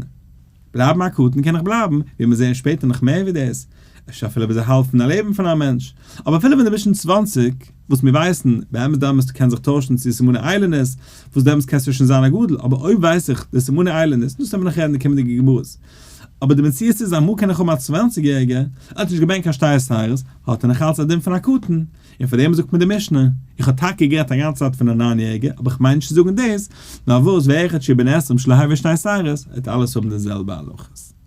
בלייבן א קטן קען איך בלייבן, ווי מיר זעען שפעטער נאך מער ווי דאס, אפשר אפילו ביז א האלב פון א לעבן פון א מענטש, אבער אפילו ווען דו ביסט שוין צוואנציג, וואס מיר ווייסן, באמת דעמאלסט קען זיך טוישן צו סימני איילונית, וואס דעמאלסט קענסטו שוין זיין א גדול, אבער אויב ווייס איך די סימני איילונית, דאס וועלן מיר נאך רעדן אין די קומענדיגע גמרות. אבער די מציאות איז אמאל קען איך האבן א צוואנציג יעריגער, ער האט נישט געברענגט קיין שתי שערות, האט ער נאך אלץ א דין פון א קטן, און פאר דעם זאגט מיר די משנה, איך האב טאקע גערעדט א גאנצע צייט פון א ניין יעריגער, אבער איך מיין נישט צו זאגן דאס, נאר וואס ואחד שהוא בן עשרים שלא הביא שתי שערות, וועט אלעס האבן די זעלבע הלכות.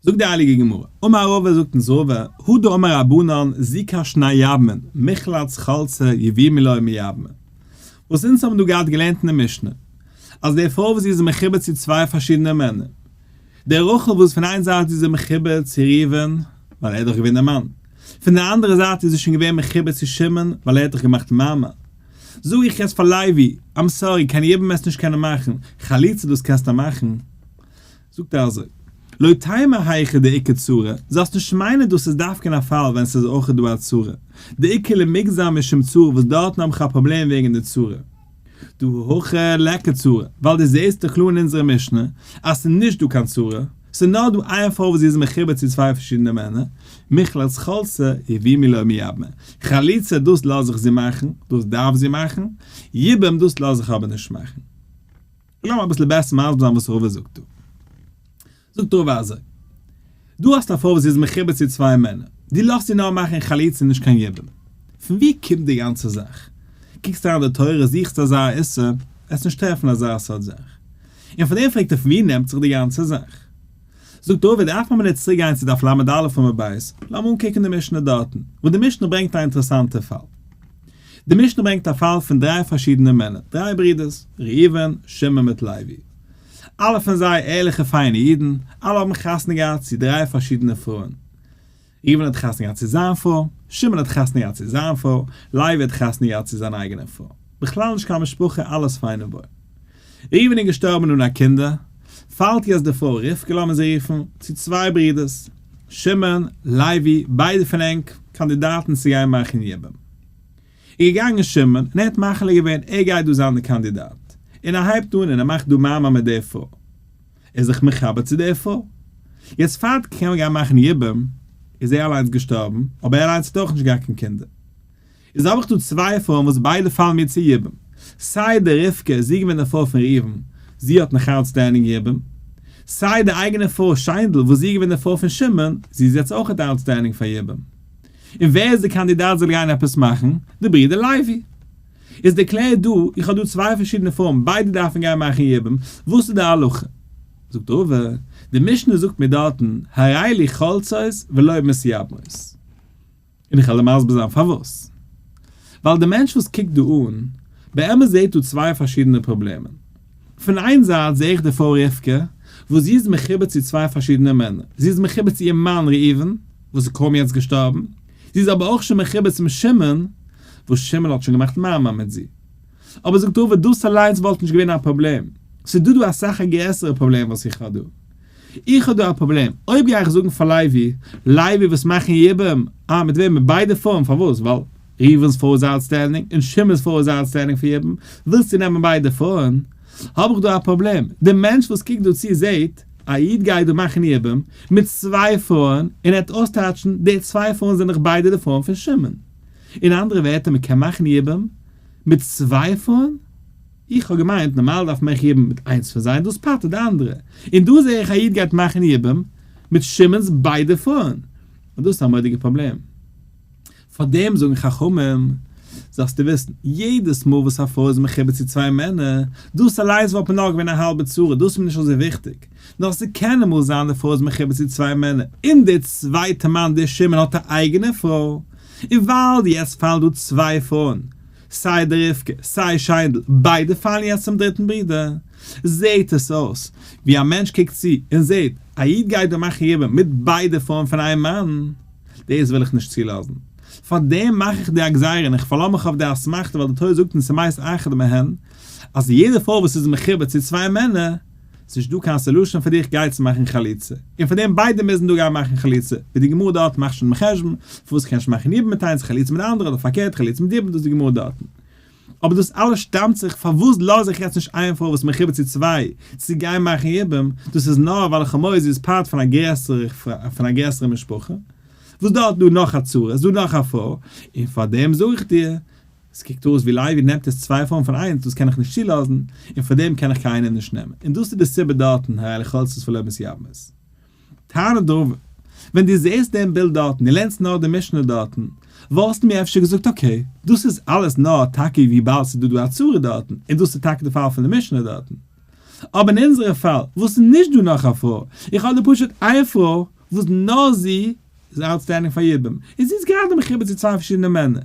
זאגט די הייליגע גמרא, אמר רבא זאגט אונז רבא, הא דאמר רבנן זיקת שני יבמין, מיחלץ חלצה יבומי לא מייבמה. וואס אונז האבן דא געהאט געלערנט אין די משנה, אז די פרוי וואס זי איז מחובר צו צוויי פארשידענע מענער, די רחל וואס פון איין זייט איז זי מחובר צו ראובן, ווייל ער איז דאך געווען דער מאן, פון די אנדערע זייט איז זי שוין געווען מחובר צו שמעון, ווייל ער האט דאך געמאכט מאמר. זאג איך יעצט פאר לוי, I'm sorry, קיין יבום וועסט נישט קענען מאכן, חליצה דאס קענסטו מאכן. זאגט ער אזוי, לא תימא היכא דאיכא צרה, זאלסט נישט מיינען דאס איז דווקא אין א פאל ווען ס'איז אויך דא א צרה, דאיכא למיגזר משום צרה וואס דארטן האב איך א פראבלעם וועגן די צרה. דהא הכא ליכא צרה, ווייל דו זעסט דאך קלאר אין אונזערע משנה אז ס'איז נישט דא קיין צרה, ס'איז נאר דא איין פרוי וואס זי איז מחובר צו צוויי פארשידענע מענער, מיחלץ חלצה יבומי לא מייבמה, חליצה דאס לאז איך זי מאכן, דאס דארף זי מאכן, יבום דאס לאז איך אבער נישט מאכן. לאמיר אביסל בעסער מסביר זיין וואס רבא זאגט דא. זאגט רבא אזוי, דו האסט א פרוי וואס איז מחובר צו צוויי מענער, דו לאזט איר נאר מאכן חליצה און נישט קיין יבום. פון וואו קומט די גאנצע זאך? קוקסט אריין די תורה זוכסט אזא איסור, וועסט נישט טרעפן אזא סארט זאך. און פון דעם פרעגט ער פון וואו נעמט זיך די גאנצע זאך? זאגט רבא דארף מען נישט צוריק גיין צו דף ל"א עמוד ב', לאמיר אנקוקן די משנה דארטן, וואו די משנה ברענגט א אינטערעסאנטע פאל. די משנה ברענגט א פאל פון דריי פארשידענע מענער, דריי ברידערס, ראובן, שמעון מיט לוי. אלע פון זיי ערליכע פיינע אידן, אלע האבן חתונה געהאט צו דריי פארשידענע פרויען. ראובן האט חתונה געהאט צו זיין פרוי, שמעון האט חתונה געהאט צו זיין פרוי, לוי האט חתונה געהאט צו זיין אייגענע פרוי. בכלל נישט קיין משפחה, אלעס פיין און וואויל. ראובן איז געשטארבן אן א קינדער, פאלט יעצט די פרוי רבקה לאמיר זי רופן, צו צוויי ברידערס, שמעון, לוי, ביידע פון ענק קאנדידאטן צו גיין מאכן יבום. איז געגאנגען שמעון און ער האט מחליט געווען ער גייט דא זיין די קאנדידאט. און ער הייבט אן און ער מאכט דא מארמאר מיט די פרוי. ער איז זיך מחבר צו די פרוי. יעצט פאר ער קען גיין מאכן יבום איז ער אליינס געשטארבן, אבער ער אליינס האט אויך נישט געהאט קיין קינדער. איז האב איך דא צוויי פרויען וואס ביידע פאלן מיר צו יבום. סיי די רבקה, זי איז געווען די פרוי פון ראובן, זי האט נאך outstanding יבום. סיי די אייגענע פרוי שיינדל וואס זי איז געווען די פרוי פון שמעון, זי איז יעצט אויך outstanding פאר יבום. און ווער איז די קאנדידאט זאל גיין עפעס מאכן? די ברודער לוי. איז דערקלערט דא, איך האב דא צוויי פארשידענע פרויען, ביידע דארפן גיין מאכן יבום, וואס איז די הלכה? זאגט רבא, די משנה זאגט מיר דארטן, הרי אלו חולצות ולא מתייבמות. און איך וועל דיר מסביר זיין פארוואס. ווייל די מענטש וואס קוקט דא אן, באמת זעהט דא צוויי פארשידענע פראבלעמען. פון איין זייט זעה איך די פרוי רבקה, וואס זי איז מחובר צו צוויי פארשידענע מענער. זי איז מחובר צו איר מאן ראובן, וואס איז קוים יעצט געשטארבן. זי איז אבער אויך שוין מחובר צום שמעון, וואס שמעון האט שוין געמאכט מארמאר מיט זי. אבער זאגט רבא, דאס אליינס וואלט נישט געווען א פראבלעם. ס'איז דא דא אסאך א גרעסערע פראבלעם וואס איך האב דא. איך האב דא א פראבלעם, אויב גיי איך זאגן פאר לוי, לוי וואס מאכן יבום, אה מיט וועם? מיט ביידע פרויען, פארוואס? ווייל ראובן'ס פרוי איז outstanding און שמעון'ס פרוי איז outstanding פאר יבום, ווילסטו נעמען ביידע פרויען? האב איך דא א פראבלעם, דער מענטש וואס קוקט דא צו זעט, א איד גייט דא מאכן יבום מיט צוויי פרויען, און ער וועט אויסטייטשן, די צוויי פרויען זענען דאך ביידע די פרויען פון שמעון. אין אנדערע ווערטער מען קען מאכן יבום מיט צוויי פרויען? איך האב געמיינט נארמאל דארף מען מאכן יבום מיט איינס פון זיי און דאס פטר'ט די אנדערע, און דא זעה איך א איד גייט מאכן יבום מיט שמעון'ס ביידע פרויען, און דאס איז א מורא'דיגע פראבלעם. פאר דעם זאגן חכמים, זאלסטו וויסן, יעדעס מאל וואס א פרוי איז מחובר צו צוויי מענער, דאס אליינס וואלט מיר נאר געווען א האלבע צרה, דאס איז מיר נישט אזוי וויכטיג, נאר ס'קען אמאל זיין די פרוי איז מחובר צו צוויי מענער, און דער צווייטער מאן דער שמעון האט א אייגענע פרוי, און ווייל יעצט פאלן דא צוויי פרויען, סיי די רבקה סיי שיינדל, ביידע פאלן יעצט צום דריטן ברודער. זעהט עס אויס ווי א מענטש קוקט צו און זעהט א איד גייט דא מאכן יבום מיט ביידע פרויען פון איין מאן. דאס וויל איך נישט צולאזן. פאר דעם מאך איך די א גזירה און איך פארלאז מיך אויף די אסמכתא ווייל די תורה זאגט אונז ומת אחד מהן אז יעדע פרוי וואס איז מחובר צו צוויי מענער ס'איז נישט דא קיין solution פאר דיך גיי צו מאכן חליצה, און פאר דעם ביידע מוזן דא גיין מאכן חליצה, ווי די גמרא דארט מאכט שוין דעם חשבון, פארוואס קען נישט מאכן יבום מיט איינס חליצה מיט די אנדערע אדער פארקערט חליצה מיט יבום דאס איז די גמרא דארטן. אבער דאס אלעס שטאמט זיך פארוואס לאז איך יעצט נישט איין פרוי וואס מחובר צו צוויי צו גיין מאכן יבום, דאס איז נאר ווייל איך האב מורא זי איז part פון א גרעסערע פון א גרעסערע משפחה, וואס דארט דא נאך א צרה, איז דא נאך א פרוי, און פאר דעם זאג איך דיר, עס קוקט אויס ווי לוי נעמט עס צוויי פרויען פון איינס, דאס קען איך נישט צולאזן, און פאר דעם קען איך קיין איינעם נישט נעמען. און דאס איז די סיבה דארטן, הרי אלו חולצות ולא מתייבמות. טענה'ט רבא, ווען דו זעסט דעם בילד דארטן, דו לערנסט נאר די משנה דארטן, וואלסטו מיר אפשר געזאגט okay, דאס איז אלעס נאר טאקע וויבאלד ס'איז דא דא א צרה דארטן, און דאס איז טאקע די פאל פון די משנה דארטן. אבער אין אונזערע פאל, וואס איז נישט דא נאך א פרוי, איך האב דא פשוט איין פרוי וואס נאר זי איז outstanding פאר יבום, און זי איז גראדע מחובר צו צוויי פארשידענע מענער,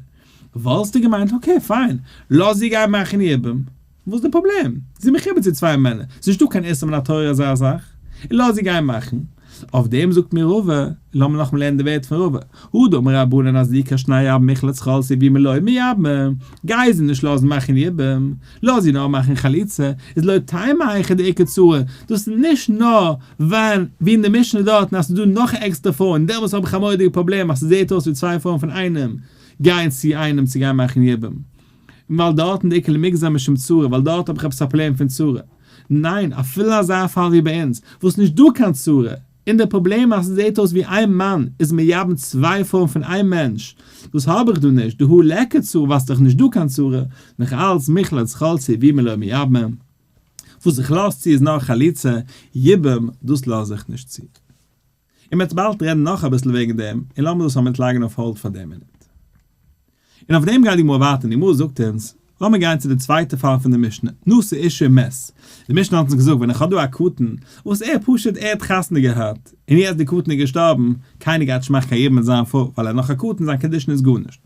וואלסטו געמיינט okay fine, לאז זי גיין מאכן יבום, וואס איז די פראבלעם? זי איז מחובר צו צוויי מענער, ס'איז נישטא קיין איסור מן התורה אזא זאך, און לאז זי גיין מאכן. אויף דעם זאגט מיר רבא, לאמיר נאכאמאל לערנען די ווערטער פון רבא, הא דאמר רבנן הזיקה שני יבמים מיחלץ חלצה יבומי לא מייבמה, גיי זי נישט לאזן מאכן יבום, לאז זי נאר מאכן חליצה, איז לא תימא היכא דאיכא צרה, דאס איז נישט נאר ווען, ווי אין די משנה דארטן אז ס'איז דא נאך א עקסטערע פרוי און דעמאלטס האב איך א מורא'דיגע פראבלעם אז ס'זעהט אויס ווי צוויי פרויען פון איינעם גייען צו איינעם צו גיין מאכן יבום, און ווייל דארטן דאיכא למיגזר משום צרה ווייל דארט האב איך עפעס א פראבלעם פון צרה. ניין, אפילו אזא פאל ווי ביי אונז, וואס נישט דא קיין צרה, און דער פראבלעם אז ס'זעהט אויס ווי איין מאן איז מייבם צוויי פרויען פון איין מענטש, דאס האב איך דא נישט, דהא ליכא צרה ווייל ס'דאך נישט דא קיין צרה, נאך אלץ מיחלץ חלצה יבומי לא מייבמה. וואס איך לאז צו איז נאר חליצה, יבום, דאס לאז איך נישט צו. און מ'וועט באלד רעדן נאך אביסל וועגן דעם, און לאמיר דאס א מינוט לייגן אויף hold פאר די מינוט. און אויף דעם גייט די גמרא ווייטער, און די גמרא זאגט אונז, לאמיר גיין צו די צווייטע פאל פון די משנה, נשא אישה ומת. די משנה האט אונז געזאגט, ווען איך האב דא א קטן, וואס ער פשוט ער האט חתונה געהאט, און יעצט די קטן איז געשטארבן, קיינער גייט נישט מאכן קיין יבום מיט זיין פרוי, ווייל ער איז נאך א קטן, זיין קידושין איז גארנישט.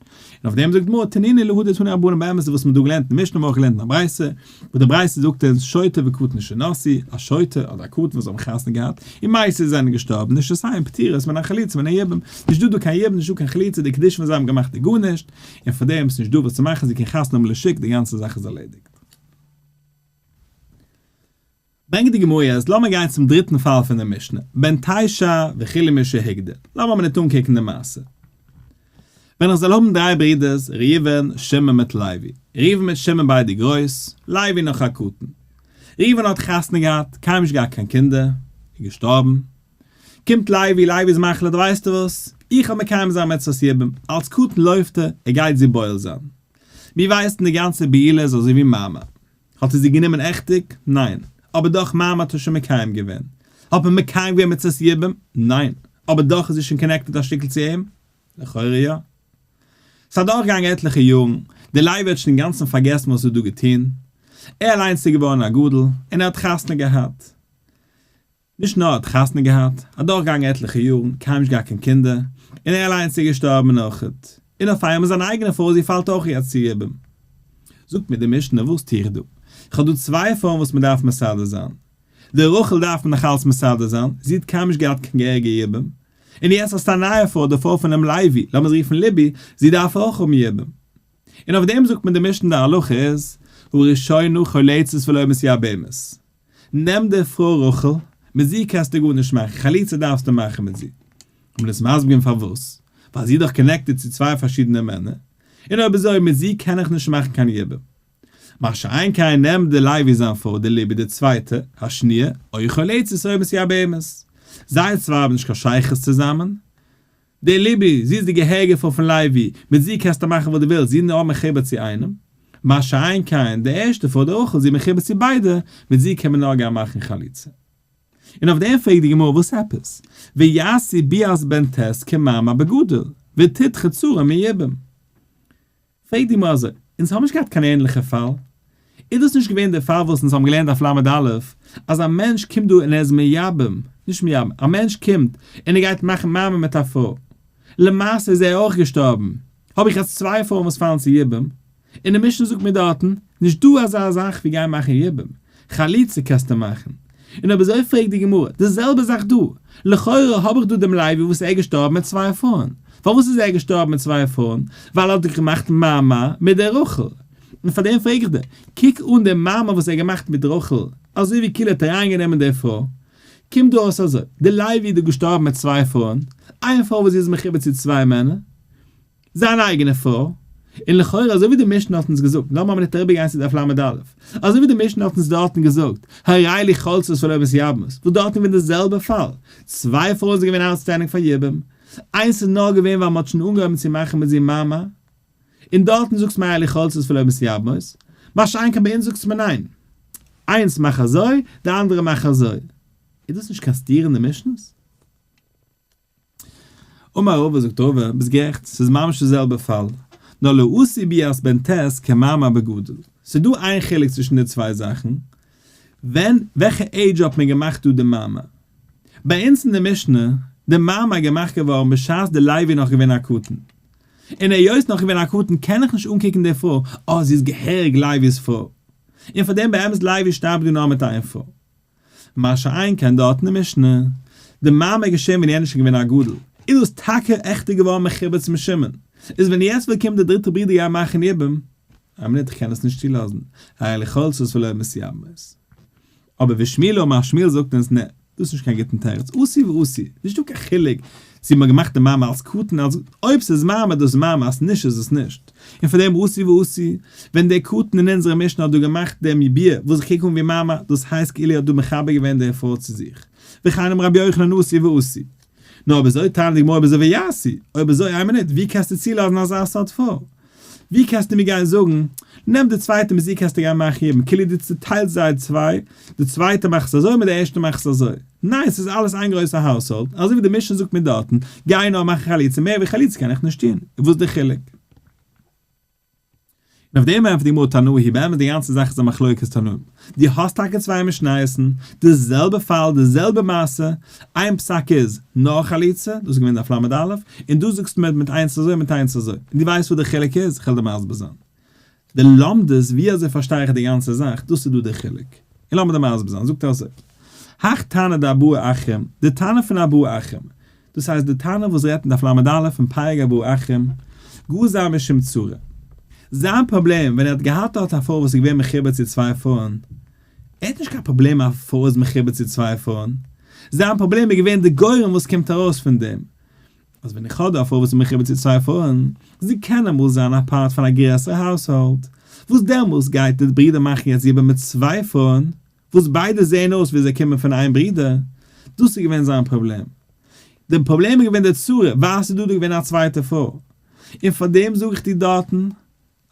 און אויף דעם זאגט די גמרא, תנינא להא דתנו רבנן באמת איז וואס מען האט דא געלערנט אין משנה האבן מיר אויך געלערנט אין א ברייתא, וואס די ברייתא זאגט אונז, שוטה וקטן שנשאו, א שוטה אדער א קטן וואס האבן חתונה געהאט, ומתו זענען געשטארבן, נשותיהן פטורות מן החליצה ומן היבום, נישט דא דא קיין יבום נישט דא קיין חליצה, די קידושין וואס זיי האבן געמאכט איז גארנישט, און פאר דעם איז נישט דא וואס צו מאכן, זי קען חתונה האבן לשוק, די גאנצע זאך איז ערלעדיגט. ברענגט די גמרא יעצט, לאמיר גיין צום דריטן פאל פון די משנה, בן תשע וכו' משהגדיל, לאמיר מינוט אנקוקן די מעשה. ווען איך זאל האבן דריי ברידערס, ראובן, שמעון מיט לוי. ראובן מיט שמעון ביידע גרויס, לוי נאך א קטן. ראובן האט חתונה געהאט, קיינמאל נישט געהאט קיין קינדער, איז געשטארבן. קומט לוי, לוי איז מחליט, ווייסטו וואס, איך וועל מקיים זיין מצוות יבום, אלס קטן לויפט ער, ער גייט זי בועל זיין. מיר ווייסן די גאנצע בעילה איז אזוי ווי מאמר. האט ער זי גענומען עכטיג? ניין. אבער דאך מאמר האט ער שוין מקיים געווען. האט מען מקיים געווען מצוות יבום? ניין. אבער דאך איז זי שוין connected א שטיקל צו אים? לכאורה יא. ס'איז אדורכגעגאנגען עטליכע יארן, דער לוי האט שוין אינגאנצן פארגעסן וואס ער האט דא געטון, ער אליינס איז געווארן א גדול, און ער האט חתונה געהאט. נישט נאר ער האט חתונה געהאט, אדורכגעגאנגען עטליכע יארן, קיינמאל נישט געהאט קיין קינדער, און ער אליינס איז געשטארבן אויכעט. און אויף איינמאל זיין אייגענע פרוי זי פאלט אויך יעצט צו יבום. זאגט מיר די משנה וואס טו איך דא? איך האב דא צוויי פרויען וואס מען דארף מסדר זיין. די רחל דארף מען נאך אלץ מסדר זיין, זי האט קיינמאל נישט געהאט קיין געהעריגע יבום. און יעצט האסטו א נייע פרוי, די פרוי פונעם לוי, לאמיר זי רופן ליבי, זי דארף אויך האבן יבום. און אויף דעם זאגט מיר די משנה די הלכה איז, הראשונה חולצת ולא מתייבמת. נעם די פרוי רחל, מיט זי קענסטו גארנישט מאכן, חליצה דארפסטו מאכן מיט זי. האט מען עס מסביר געווען פארוואס, ווייל זי איז דאך connected צו צוויי פארשידענע מענער, און אויב אזוי מיט זי קען איך נישט מאכן קיין יבום. מה שאין כן נעם די לוי זיין פרוי די ליבי די צווייטע, השניה, או חולצת או מתייבמת. זיי צוויי האבן נישט קיין שייכות צוזאמען. די ליבי, זי איז די געהעריגע פרוי פון לוי, מיט זי קענסטו מאכן וואס דו ווילסט, זי איז נאר מחובר צו איינעם. מה שאין כן, די ערשטע פרוי די רחל, זי איז מחובר צו ביידע, מיט זי קען מען נאר גיין מאכן חליצה. און אויף דעם פרעגט די גמרא וואס עפעס? ויעשו ביאת בן ט' כמאמר בגדול, ותדחה צרה מיבום. פרעגט די גמרא אזוי, אונז האבן נישט געהאט קיין ענליכע פאל? איז דאס נישט געווען דער פאל וואס אונז האבן געלערנט אויף ל' אז א מענטש קומט דא און ער איז מייבם, נישט מייבם, א מענטש קומט און ער גייט מאכן מאמר מיט א פרוי, למעשה איז ער אויך געשטארבן, האב איך יעצט צוויי פרויען וואס פאלן צו יבום, און די משנה זאגט מיר דארטן, נישט דא אזא זאך ווי גיין מאכן יבום, חליצה קענסטו מאכן. און אויב אזוי פרעגט די גמרא, די זעלבע זאך דא, לכאורה האב איך דא דעם לוי וואס ער איז געשטארבן מיט צוויי פרויען, פארוואס איז ער געשטארבן מיט צוויי פרויען? ווייל ער האט געמאכט מאמר מיט דער רחל. און פאר דעם פרעג איך דיר, קוק אן דעם מאמר וואס ער האט געמאכט מיט רחל, אזוי ווי כאילו ער האט אריינגענומען די פרוי. קומט דא אויס אזוי, דער לוי איז דא געשטארבן מיט צוויי פרויען, איין פרוי וואס זי איז מחובר צו צוויי מענער, זיין אייגענע פרוי, און לכאורה אזוי ווי די משנה האט אונז געזאגט, לאמיר א מינוט אריבער גיין צו דף ל', אזוי ווי די משנה האט אונז דארטן געזאגט, הרי אלו חולצות ולא מתייבמות, וואס דארטן געווען די זעלבע פאל, צוויי פרויען זענען געווען outstanding פאר יבום, איינס איז נאר געווען ווייל מען האט שוין אנגעהויבן צו מאכן מיט זי מאמר, און דארטן זאגסט מיר אלו חולצות ולא מתייבמות, מה שאין כן ביי אונז זאגסט מיר ניין, איינס מאך אזוי, די אנדערע מאך אזוי, איז דאס נישט קיין סתירה אין די משנות? אמר רבא זאגט רבא, ביסט גערעכט, ס'איז ממש די זעלבע פאל, נאר לא עשו ביאת בן ט' כמאמר בגדול. ס'איז דא איין חילוק צווישן די צוויי זאכן, ווען, וועלכע עידזש האט מען געמאכט דא די מאמר? ביי אונז אין די משנה, די מאמר איז געמאכט געווארן בשעת די לוי איז נאך געווען א קטן. און היות נאך געווען א קטן קען איך נישט אנקוקן די פרוי, אה זי איז געהעריג לוי'ס פרוי. און פאר דעם באמת לוי שטארבט דא נאר מיט איין פרוי. מה שאין כן דארט אין די משנה, די מאמר איז געשען ווען יענער איז שוין געווען א גדול, איז דאס טאקע עכטער געווארן מחובר צום שמעון, איז ווען יעצט וויל קומט די דריטע ברודער גיין מאכן יבום, א מינוט איך קען עס נישט צולאזן, הרי אלו חולצות ולא מתייבמות. אבער ושמואל אמר שמואל זאגט אונז נע, דאס איז נישט קיין גוטן תירוץ, אתי ואתי, נישט דא קיין חילוק צו מ'האט געמאכט די מאמר אלס קטן אלס אויב ס'איז מאמר דאס מאמר אז נישט איז עס נישט, און פאר דעם אתי ואתי, ווען דער קטן אין אונזערע משנה האט דא געמאכט דעם ביאה וואס איך קוק אן ווי מאמר, דאס הייסט כאילו ער האט דא מחבר געווען די פרוי צו זיך, וכן אמר רבי יוחנן אתי ואתי. נו אויב אזוי טענה'ט די גמרא אויב אזוי ויעשו, אויב אזוי איין מינוט, ווי קענסטו צולאזן אזא סארט פרוי? ווי קענסטו מיר גיין זאגן, נעם די צווייטע מיט זי קענסטו גיין מאכן יבום, כאילו דו צוטיילסט זיי צוויי, די צווייטע מאך עס אזוי מיט די ערשטע מאך עס אזוי. ניין ס'איז אלעס איין גרויסע household, אזוי ווי די משנה זאגט מיר דארטן, גיי נאר מאכן חליצה, מער ווי חליצה קען איך נישט טון, וואס איז די חילוק? און אויף דעם ענטפערט די גמרא תנאי היא, באמת די גאנצע זאך איז א מחלוקת תנאים, דו האסט טאקע צוויי משניות'ן, די זעלבע פאל, די זעלבע מעשה, איין פסק איז נאר חליצה, דאס איז געווען דף ל', און דא זאגסטו מיר מיט איינס אזוי מיט איינס אזוי, און דו ווייסט וואס די חילוק איז? כ'וועל דיר מסביר זיין. די לומדות ווי אזוי פארשטיי איך די גאנצע זאך, דאס איז דא די חילוק. און לאמיר דיר מסביר זיין, זאגט ער אזוי, הך תנא דארבעה אחים, די תנא פון ארבעה אחים, דאס הייסט די תנא וואס רעדט אין דף ל' פון פרק ארבעה אחים, גזר משום צרה. זיין פראבלעם ווען ער האט געהאט דארט א פרוי וואס איז געווען מחובר צו צוויי פרויען, ער האט נישט קיין פראבלעם א פרוי איז מחובר צו צוויי פרויען, זיין פראבלעם איז געווען די גורם וואס קומט ארויס פון דעם, אז ווען איך האב דא א פרוי וואס איז מחובר צו צוויי פרויען, זי קען אמאל זיין א part פון א גרעסערע household, וואס דעמאלס גייט די ברודער מאכן יעצט יבום מיט צוויי פרויען. וואס ביידע זעען אויס ווי זיי קומען פון איין ברודער, דאס איז געווען זיין פראבלעם. די פראבלעם איז געווען די צרה, ווייל ס'איז דא דא געווען א צווייטע פרוי. און פאר דעם זאג איך דיר דארטן,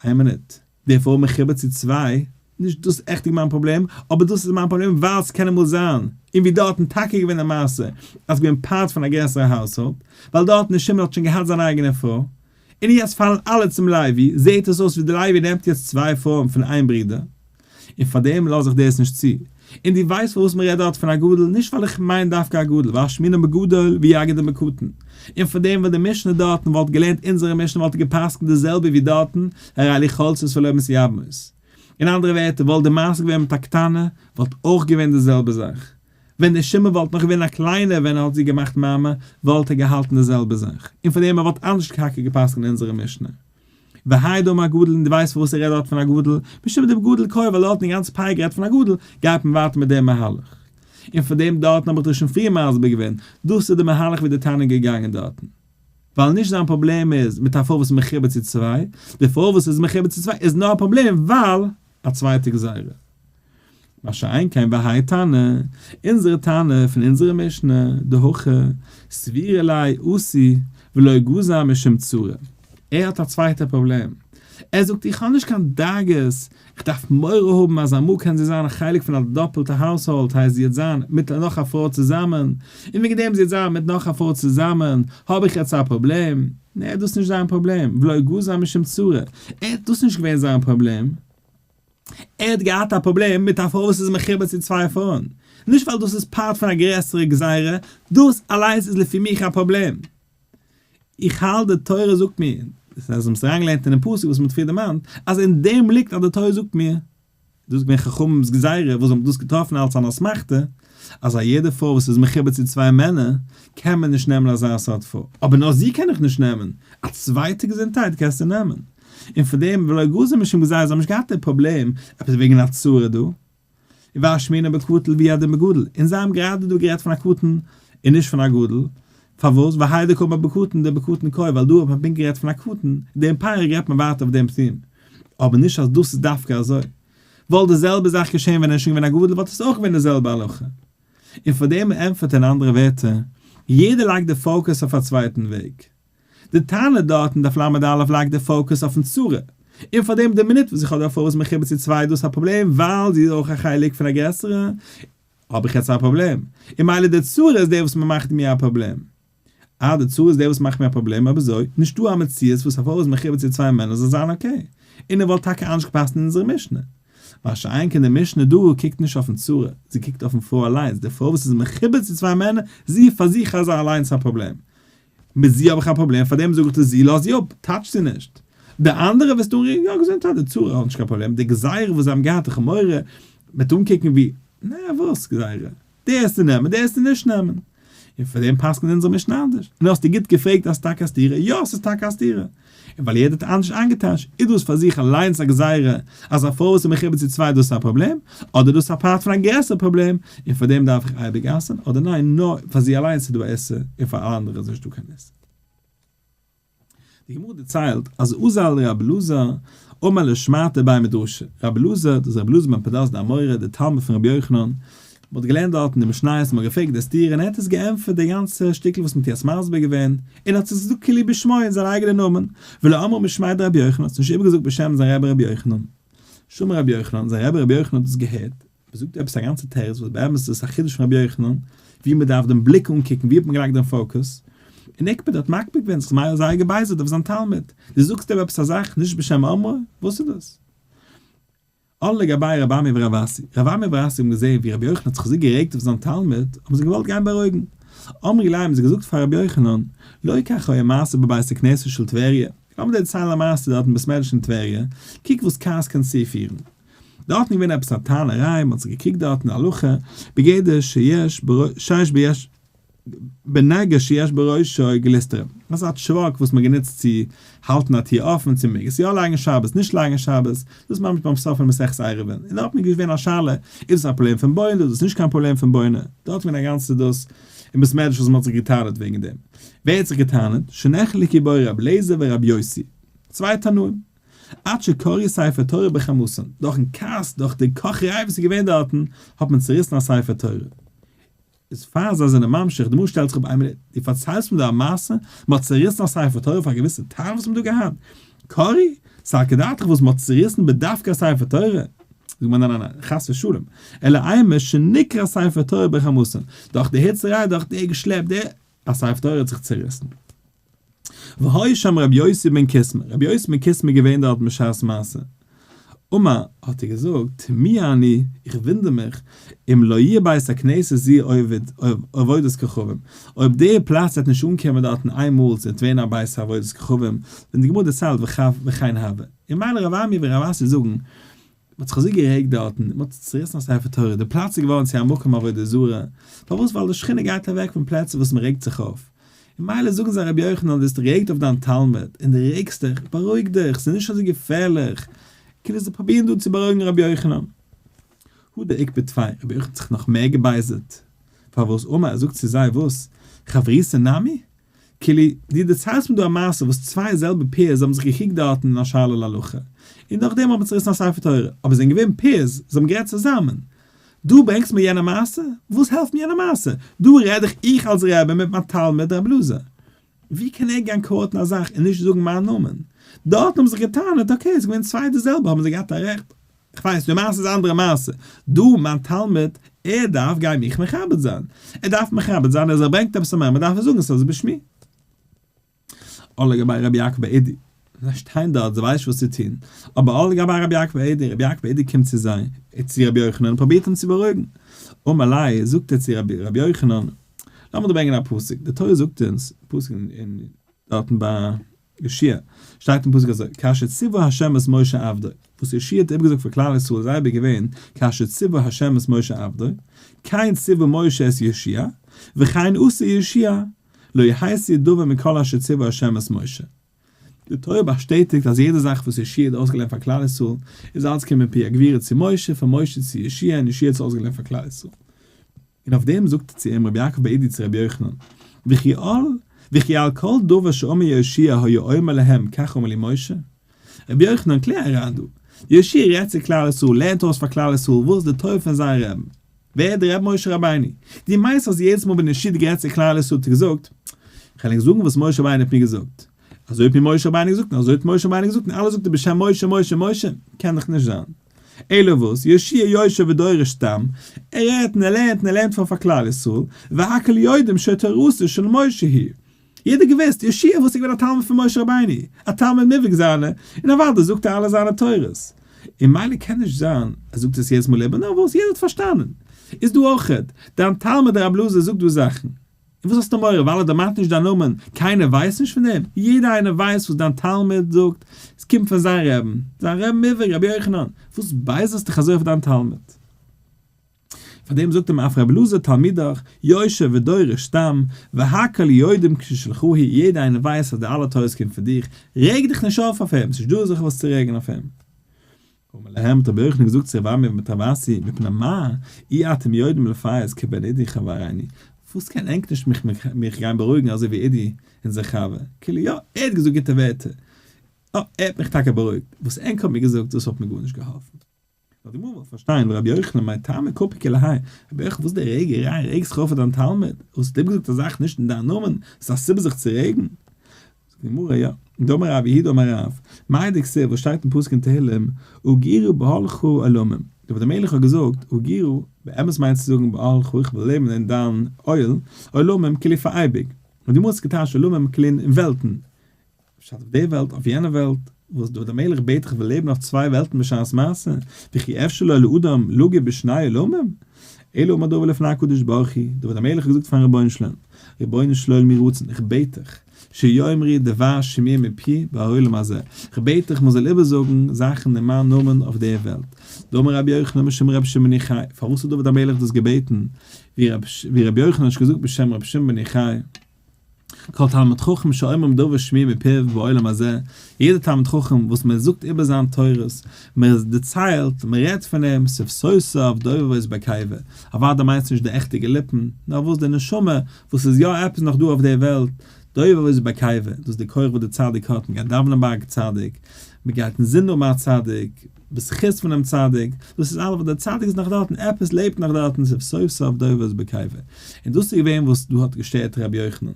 איין מינוט, די פרוי מחובר צו צוויי, נישט דאס עכטיג מיין פראבלעם, אבער דאס איז מיין פראבלעם ווייל ס'קען אמאל זיין, און ווי דארטן טאקע געווען די מעשה, אז געווען part פון א גרעסערע household, ווייל דארטן איז שמעון האט שוין געהאט זיין אייגענע פרוי, און יעצט פאלן אלע צום לוי, זעהט עס אויס ווי די לוי נעמט יעצט צוויי פרויען פון איין ברודער, און פארדעם לאז איך דאס נישט צו. און דו ווייסט פארוואס מען רעדט דארט פון א גדול, נישט ווייל איך מיין דווקא א גדול, ואשמעינן בגדול והוא הדין בקטן. און פארדעם ווען די משנה דארטן וואלט געלערנט אונזערע משנה וואלט ער גע'פסק'נט די זעלבע ווי דארטן, הרי אלו חולצות ולא מתייבמות. אין אנדערע ווערטער וואלט די מעשה געווען מיט א קטנה וואלט אויך געווען די זעלבע זאך. ווען דער שמעון וואלט נאך געווען א קליינער ווען ער האט זי געמאכט מאמע וואלט ער געהאלטן די זעלבע זאך. און פארדעם ער וואלט אנדערש טאקע גע'פסק'נט אונזערע משנה. והאי דאמר גדול און דו ווייסט פארוואס ער רעדט דארט פון א גדול? משום דבגדול קאי ווייל דארט אין גאנץ פרק רעדט פון א גדול, גייט מען ווייטער מיט דעם מהלך. און פאר דעם דארטן האב איך דיר שוין פריער מסביר געווען, דאס איז די מהלך ווי די תנא איז געגאנגען דארטן. ווייל נישט זיין פראבלעם איז מיט א פרוי וואס איז מחובר צו צוויי, די פרוי וואס איז מחובר צו צוויי איז נאר א פראבלעם ווייל א צווייטע גזירה. מה שאין כן והאי תנא, אונזערע תנא פון אונזערע משנה, דהכא, סבירא ליה אתי ולא גזר משום צרה. ער האט א צווייטע פראבלעם. ער זאגט איך האב נישט קיין דאגות, איך דארף מורא האבן אז אמאל קען זי זיין א חלק פון א דאפעלטע household, הייסט זי וועט זיין מיט נאך א פרוי צוזאמען, און וועגן דעם זי וועט זיין מיט נאך א פרוי צוזאמען האב איך יעצט א פראבלעם. נע, דאס איז נישט זיין פראבלעם, ולא גזר משום צרה. ער האט דאס נישט געווען זיין פראבלעם. ער האט געהאט א פראבלעם מיט א פרוי וואס איז מחובר צו צוויי פרויען, נישט ווייל דאס איז part פון א גרעסערע גזירה, דאס אליינס איז לפי מיך א פראבלעם. איך האלט די תורה זאגט מיר, דאס הייסט מ'האט אריינגעלערנט אינעם פסוק וואס מ'האט פריער דערמאנט, אז אין דעם ליגט אז די תורה זאגט מיר, דאס איז געווען חכמים'ס גזירה וואס האבן דאס געטראפן אלס אן אסמכתא, אז א יעדע פרוי וואס איז מחובר צו צוויי מענער, קען מען נישט נעמען אזא סארט פרוי, אבער נאר זי קען איך נישט נעמען, א צווייטע געזונטהייט קענסטו נעמען. און פאר דעם ולא גזר משום גזירה זיי האבן נישט געהאט די פראבלעם עפעס וועגן א צרה דא, ואשמעינן בקטן והוא הדין בגדול, און זיי האבן גראדע דא גערעדט פון א קטן און נישט פון א גדול, פארוואס והאי דקאמר בקטן דבקטן קאי ווייל דא האט מען פונקט גערעדט פון א קטן, דעם פרק רעדט מען ווייטער אויף דעם theme, אבער נישט אז דאס איז דווקא אזוי. וואלט די זעלבע זאך געשען ווען ער איז שוין געווען א גדול וואלט עס אויך געווען די זעלבע הלכה. און פאר דעם ענטפערט אין אנדערע ווערטער, יעדער לייגט די focus אויף א צווייטן וועג. די טענה דארט אין דף ל"א לייגט די focus אויפן צרה, און פאר דעם די מינוט וואס איך האב די פרוי וואס מחובר צו צוויי איז דאס א פראבלעם ווייל זי איז אויך א חלק פון א גרעסערע, האב איך יעצט א פראבלעם, און מילא די צרה איז די וואס מ'מאכט מיר א פראבלעם. אה די צרה איז די וואס מאכט מיר א פראבלעם אויב אזוי, נישטא א מציאות וואס א פרוי וואס מחובר צו צוויי מענער זאל זיין okay, און ער וואלט טאקע אנדערש געפאסט אין אונזערע משנה. מה שאין כן די משנה דא קוקט נישט אויפן צרה, זי קוקט אויפן פרוי אליינס, די פרוי וואס איז מחובר צו צוויי מענער, זי פאר זיך איז אליינס א פראבלעם. מיט זי האב איך א פראבלעם, פארדעם זאג איך דיר זי לאז זי אפ, touch זי נישט. די אנדערע וועסטו אנרירן, יא געזונטהייט, די צרה האט נישט קיין פראבלעם, די גזירה וואס זיי האבן געהאט איך האב מורא מ'וועט אנקוקן ווי, נע וואס גזירה, די העסטו נעמען די העסטו נישט נעמען. און פארדעם פסק'נט אונזער משנה אנדערש. און האסטו גוט געפרעגט אז ס'טאקע א סתירה, יא ס'איז טאקע א סתירה. און ווייל יעדער האט אנדערש איינגעטייטשט, איז דאס פאר זיך אליינס א גזירה אז א פרוי וואס איז מחובר צו צוויי דאס איז א פראבלעם, אדער דאס איז א part פון א גרעסערע פראבלעם, און פאר דעם דארף איך אייביג אסר'ן, אדער ניין נאר פאר זי אליינס איז דא א איסור און פאר אלע אנדערע איז נישטא קיין איסור. די גמרא דערציילט אז אזל רבי אלעזר אמר לשמעתא בי מדרשא, רבי אלעזר, דאס איז רבי אלעזר בן פדת די אמורא, דער תלמיד פון רבי יוחנן, מען האט געלערנט דארט אין די משניות, מען האט געפרעגט די סתירה און ער האט עס געענטפערט די גאנצע שטיקל וואס מען האט יעצט מסביר געווען, און האט עס געזאגט כאילו בשמו אין זיין אייגענע נאמען, ולא אמרה משמיה דרבי יוחנן, האט עס נישט איבערגעזאגט בשם זיין רבי רבי יוחנן. שמע רבי יוחנן, זיין רבי רבי יוחנן האט עס געהערט, מען זאגט עפעס א גאנצע תירוץ וואס באמת איז עס א חידוש פון רבי יוחנן, ווי מען דארף דעם בליק אנקוקן, ווי האט מען געלייגט דעם focus, און איקפד האט מקפיד געווען זיך זייער געבייזערט אויף זיין תלמיד, דו זאגסט אים עפעס א זאך נישט בשם אומרו, וואס איז דאס? אן לגבי רב אמי ורב אסי, רב אמי ורב אסי האבן געזען ווי רבי יוחנן האט זיך אזוי גערעגט אויף זיין תלמיד, האבן זיי געוואלט גיין בארואיגן, אמרי ליה האבן זיי געזאגט פאר רבי יוחנן, לא כך היה מעשה בבית הכנסת של טבריה, לאמיר דיר דערציילן א מעשה דארט אין בית מדרש אין טבריה, קוק וואס כעס קען צופירן. דארטן איז געווען עפעס א טענה'ריי, מ'האט זיך געקריגט דארטן הלכה, בגדר שיש שיש ביש בנגע שיש בראשו גלוסטרא, אזא טשוואק וואס מ'האט גענוצט צו האלטן א טיר אפן, צו מ'מעג עס יא לייגן שבת, נישט לייגן שבת, דאס איז ממש ביים סוף פון מסכת עירובין, און דארטן איז געווען א שאלה, איז דאס א פראבלעם פון בונה, איז דאס נישט קיין פראבלעם פון בונה, דארט איז געווען א גאנצע דאס אין בית מדרש וואס מ'האט זיך געטענה'ט וועגן דעם. ווער האט זיך געטענה'ט? שנחלקו בו ר' אליעזר ור' יוסי, צוויי תנאים. עד שקרעו ספר תורה בחמתן, דורכן כעס, דורך די קאכעריי וואס איז געווען דארטן, האט מען צוריסן א ספר תורה. איז פאר זיי זענען ממשיך, די גמרא שטעלט זיך אפ איין מינוט, דו פארציילסט מיר דא א מעשה, מען האט צוריסן א ספר תורה פאר א געוויסע טעם וואס מען האט דא געהאט, קרעו, סלקא דעתך וואס מען האט צוריסן בדווקא א ספר תורה? זאגט מען ניין ניין ניין, חס ושלום, אלא אימא שנקרע ספר תורה בחמתן, דורך די היצעריי, דורך די געשלעפ, די, א ספר תורה האט זיך צוריסן. והיה שם רבי יוסי בן קיסמא, רבי יוסי בן קיסמא איז געווען דארט בשעת מעשה. אמר, האט ער געזאגט, תמיה אני, איך וואונדער מיך, אם לא יהיה בית הכנסת זה עובד עבודת כוכבים, אויב דער פלאץ וועט נישט אנקומען דארטן איין מאל צו ווערן א בית עבודת כוכבים, ווען די גמרא דערציילט וכן הוה. און מילא רב אמי ורב אסי זאגן, מען האט זיך אזוי גערעגט דארטן, מען האט צעריסן א ספר תורה, די פלאץ איז געווארן צו א מקום עבודה זרה, פארוואס? ווייל די שכינה גייט אוועק פון פלעצער וואס מען רעגט זיך אויף, און מילא זאגן זיי רבי יוחנן דו ביסט רעגט אויף דיין תלמיד, און דו רעגסט דיך, בארואיג דיך, ס'איז נישט אזוי געפערליך, כאילו זיי פרובירן דא צו בארואיגן רבי יוחנן. הדר איקפד טפי, רבי יוחנן האט זיך נאך מער געבייזערט, פארוואס? אמר, ער זאגט צו זיי, וואס? חברותא נמי? כאילו, דו דערציילסט מיר דא א מעשה וואס צוויי זעלבע peers האבן זיך געקריגט דארטן אין א שאלה להלכה, און נאכדעם האט מען צוריסן א ספר תורה, אבער זיי זענען געווען peers, זיי האבן גערעדט צוזאמען. דו ברענגסט מיר יענע מעשה? וואס העלפט מיר יענע מעשה? דא רעד איך איך אלס רבי מיט מיין תלמיד רב אלעזר. ווי קען ער גיין quote ן א זאך און נישט זאגן מיין נאמען? דארטן האבן זיך געטענה'ט, okay, עס איז געווען צוויי די זעלבע, האבן זיי געהאט א רעכט. כ'ווייס, די מעשה איז א אנדערע מעשה. דא, מיין תלמיד, ער דארף גיין מיך מכבד זיין. ער דארף מכבד זיין אז ער ברענגט עפעס א מימרא דארף ער זאגן ס'איז בשמי. עול לגבי רבי יעקב בר אידי. זיי שטייען דארט, זיי ווייסן נישט וואס צו טון. אבער עול לגבי רבי יעקב בר אידי, רבי יעקב בר אידי קומט צו זיי, צו רבי יוחנן און פרובירט אים צו בארואיגן. אמר ליה, זאגט ער צו רבי יוחנן, לאמיר דיר ברענגען א פסוק, די תורה זאגט אונז, פסוק אין דארטן ביי יהושע, שטייט אין פסוק אזוי, כאשר ציווה ה' את משה עבדו, וואס יהושע האט איבערגעזאגט פאר כלל ישראל איז אייביג געווען, כאשר ציווה ה' את משה עבדו, כן ציווה משה את יהושע, וכן עשה יהושע, לא הסיר דבר מכל אשר ציווה ה' את משה. די תורה באשטעטיגט אז יעדע זאך וואס יהושע האט אויסגעלערנט פאר כלל ישראל, איז אלץ געקומען מפי הגבורה צו משה, פון משה צו יהושע, און יהושע האט עס אויסגעלערנט פאר כלל ישראל. און אויף דעם זאגט צו אים רבי יעקב בר אידי צו רבי יוחנן, וכי על וכי על כל דבר שאמר יהושע היה אומר להם כך אמר לי משה? רבי יוחנן, קלער אריין דא, יהושע רעדט צו כלל ישראל, לערנט אויס פאר כלל ישראל וואס איז די תורה פון זיין רעבן, ווער איז דער רבי משה רבינו? דו מיינסט אז יעדעס מאל ווען יהושע האט גערעדט צו כלל ישראל האט ער געזאגט, כ'וועל ענק זאגן וואס משה רבינו האט מיר געזאגט, אזוי האט מיר משה רבינו געזאגט און אזוי האט משה רבינו געזאגט און אלעס זאגט ער בשם משה משה משה, קען דאך נישט זיין. אלא וואס, יהושע יושב ודורש סתם, ער רעדט און ער לערנט און ער לערנט פאר פאר כלל ישראל, והכל יודעים שתורתו של משה היא. יעדער געוואוסט, יהושע וואס איז געווען א תלמיד פון משה רבינו, א תלמיד מובהק זיינע, און אוודאי זאגט ער אלע זיינע תורות. און מילא קען נישט זיין ער זאגט עס יעדעס מאל איבער, נאר וואס יעדער האט פארשטאנען. איז דא אויכעט, דיין תלמיד רב אלעזר זאגט דא זאכן. און וואס האסטו מורא ווייל ער דערמאנט נישט דיין נאמען, קיינער ווייסט נישט פון דעם, יעדער איינער ווייסט וואס דיין תלמיד זאגט, עס קומט פון זיין רעבן, זיין רעבן מובהק רבי יוחנן, וואס בייזערסט דיך אזוי אויף דיין תלמיד? פאר דעם זאגט אים אף רבי אלעזר תלמידך, יושב ודורש סתם, והכל יודעים כשלך הוא, יעדער איינער ווייסט אז די אלע תורות קומט פון דיך, רעג דיך נישט אויף אויף אים, ס'נישט דא זיך וואס צו רעגן אויף אים. אמר להם, האט רבי יוחנן געזאגט צו רבי אמי מיט רבי אסי, מפני מה אי אתם יודעים לפייס כבן אידי חבריני, וואס קען ענק נישט מיך מיך גיין בארואיגן אזוי ווי אידי אונזער חבר, כאילו יא, ער האט געזאגט גוטע ווערטער, יא, ער האט מיך טאקע בארואיגט, וואס ענק האבן מיר געזאגט דאס האט מיר גארנישט געהאלפן. נאר די גמרא וויל פארשטיין, ורבי יוחנן מאי טעמא קפיד להאי, רבי יוחנן וואס איז די רעגעריי, רעגסט זיך אויף אויף דיין תלמיד, האסט אים געזאגט א זאך נישט אין דיין נאמען, ס'איז א סיבה זיך צו רעגן? זאגט די גמרא, יא, דאמר רב יהודה אמר רב, מאי דכתיב וואס שטייט אין פסוק אין תהלים, אגורה באהלך עולמים, דוד המלך האט געזאגט, אגורה, באמת מיינט צו זאגן באהלך איך וויל לעבן אין דיין אוהל, עולמים כאילו פאר אייביג, און די גמרא האט עס געטייטשט עולמים כאילו אין וועלטן, פשט אויף די וועלט אויף יענע וועלט, וואס דוד המלך בעט איך וויל לעבן אויף צוויי וועלטן בשעת מעשה, וכי אפשר לו לאדם לגור בשני עולמים? אלא אמר דוד לפני הקדוש ברוך הוא, דוד המלך האט געזאגט פארן רבונו של עולם, רבונו של עולם יהי רצון, איך בעט דיך, שיאמרו דבר שמועה מפי בעולם הזה, איך בעט דיך מען זאל איבערזאגן זאכן אין מיין נאמען אויף דער וועלט. דאמר רבי יוחנן משום רבי שמעון בן יוחאי, פארוואס האט דוד המלך דאס געבעטן, ווי רבי יוחנן האט נישט געזאגט בשם רבי שמעון בן יוחאי? כל תלמיד חכם שאומרים דבר שמועה מפיו בעולם הזה, יעדער תלמיד חכם וואס מען זאגט איבער זיין תורות, מען דערציילט, מען רעדט פון אים, שפתותיו דובבות בקבר, אוודאי מיינט עס נישט די עכטיגע ליפן, נאר וואס די נשמה וואס איז יא עפעס נאך דא אויף דער וועלט. דובבות בקבר, דאס איז די כח וואס די צדיק האט, מען גייט דאווענען ביי א צדיק, מען גייט אינזין האבן א צדיק, בזכות פונעם צדיק, דאס איז אלעס ווייל דער צדיק איז נאך דארטן, עפעס לעבט נאך דארטן, סוף סוף דובבות בקבר. און דאס איז געווען וואס דא האט געשטערט רבי יוחנן.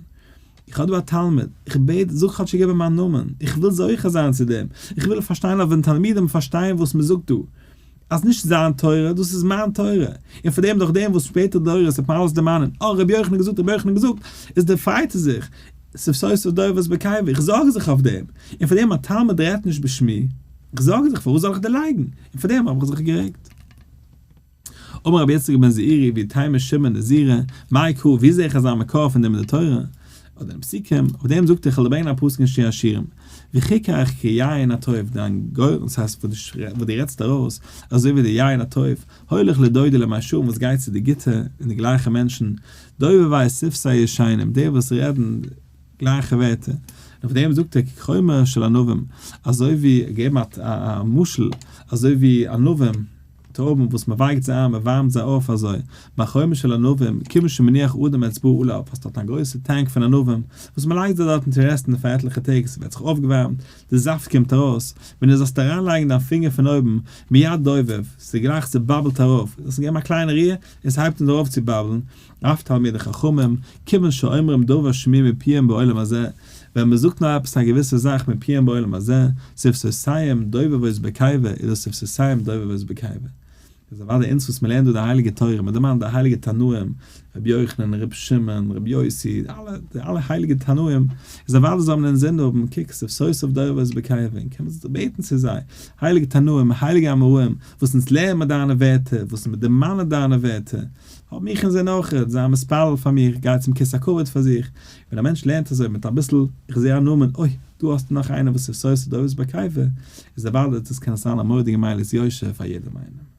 איך האב דא א תלמיד, איך בעט, זאג כאטש איבער מיין נאמען, איך וויל זוכה זיין צו דעם, איך וויל פארשטיין אויף ווען תלמידים פארשטייען וואס מען זאגט דא, אז נישט זיין תורה, דאס איז מיין תורה, און פאר דעם דורך דעם וואס שפעטער דורות וועט מען אלעס דערמאנען, אה רבי יוחנן האט געזאגט, רבי יוחנן האט געזאגט, איז דערפרייט ער זיך, שפתותיו דובבות בקבר, איך זארג זיך אויף דעם, און פאר דעם א תלמיד רעדט נישט בשמי, איך זארג זיך, פארוואס זאל איך דערלייגן, און פאר דעם האב איך זיך גערעגט. אמר רבי יצחק בן זעירי ואיתימא שמעון נזירא, מאי קרא, ווי זעה איך אזא מקור פון דעם אין די תורה, אדער אין פסוקים, אויף דעם זאגט ער כ'וועל דיר ברענגען א פסוק אין שיר השירים, וחכך כיין הטוב, דיין גורן, דאס הייסט וואס דו רעדסט ארויס, אזוי ווי די יין הטוב, הולך לדודי למישרים וואס גייט צו די גוטע און די גלייכע מענטשן, דובבי שפתי ישנים, די וואס רעדן גלייכע ווערטער, און אויף דעם זאגט ער כחומר של ענבים, אזוי ווי, געבן א משל, אזוי ווי ענבים. טרויבן וואס מען ווייקט זיי איין, מען ווארעמט זיי אויף אזוי, בחומר של ענבים, כיוון שמניח אדם אצבעו עליו, האסט דארט א גרויסע tank פון ענבים, וואס מען לייגט זיי דארטן צו rest ן פאר עטליכע טעג, ס'ווערט זיך אויפגעווארעמט, די זאפט קומט ארויס, ווען דו זאלסט אריינלייגן דיין פינגער פון אויבן, מיד דובב, ס'גלייך ס' bubble ט ארויף, זאלסט געבן א קליינע ריר, און ס'הייבט אן ארויף צו bubble ן, אף תלמידי חכמים, כיוון שאומרים דבר שמועה מפיהם בעולם הזה, ווען מען זאגט נאר עפעס א געוויסע זאך מפיהם בעולם הזה, שפתותיהם דובבות בקבר, איז דאס שפתותיהם דובבות בקבר. איז אוודאי אונז וואס מען לערנט דא די הייליגע תורה, מען דערמאנט די הייליגע תנאים, רבי יוחנן, רבי שמעון, רבי יוסי, אלע די אלע הייליגע תנאים, איז אוודאי זאל מען אינזין האבן, קוק, שפתותיו דובבות בקבר, און קען מען זיך בעטן צו זיי, הייליגע תנאים, הייליגע אמוראים, וואס אונז לערנען מיר דיינע ווערטער, וואס מיר דערמאנען דיינע ווערטער, האב מיך אין זין אויכעט, זיי מתפלל פאר מיך, גיי צום כסא הכבוד פאר זיך. ווען א מענטש לערנט אזוי מיט אביסל, איך זע א נאמען, אוי, דא האסטו נאך איינער וואס איז סותר דובבות בקבר, איז אוודאי דאס קען עס זיין א מורא'דיגע מעלת יושר פאר יעדעם איינעם.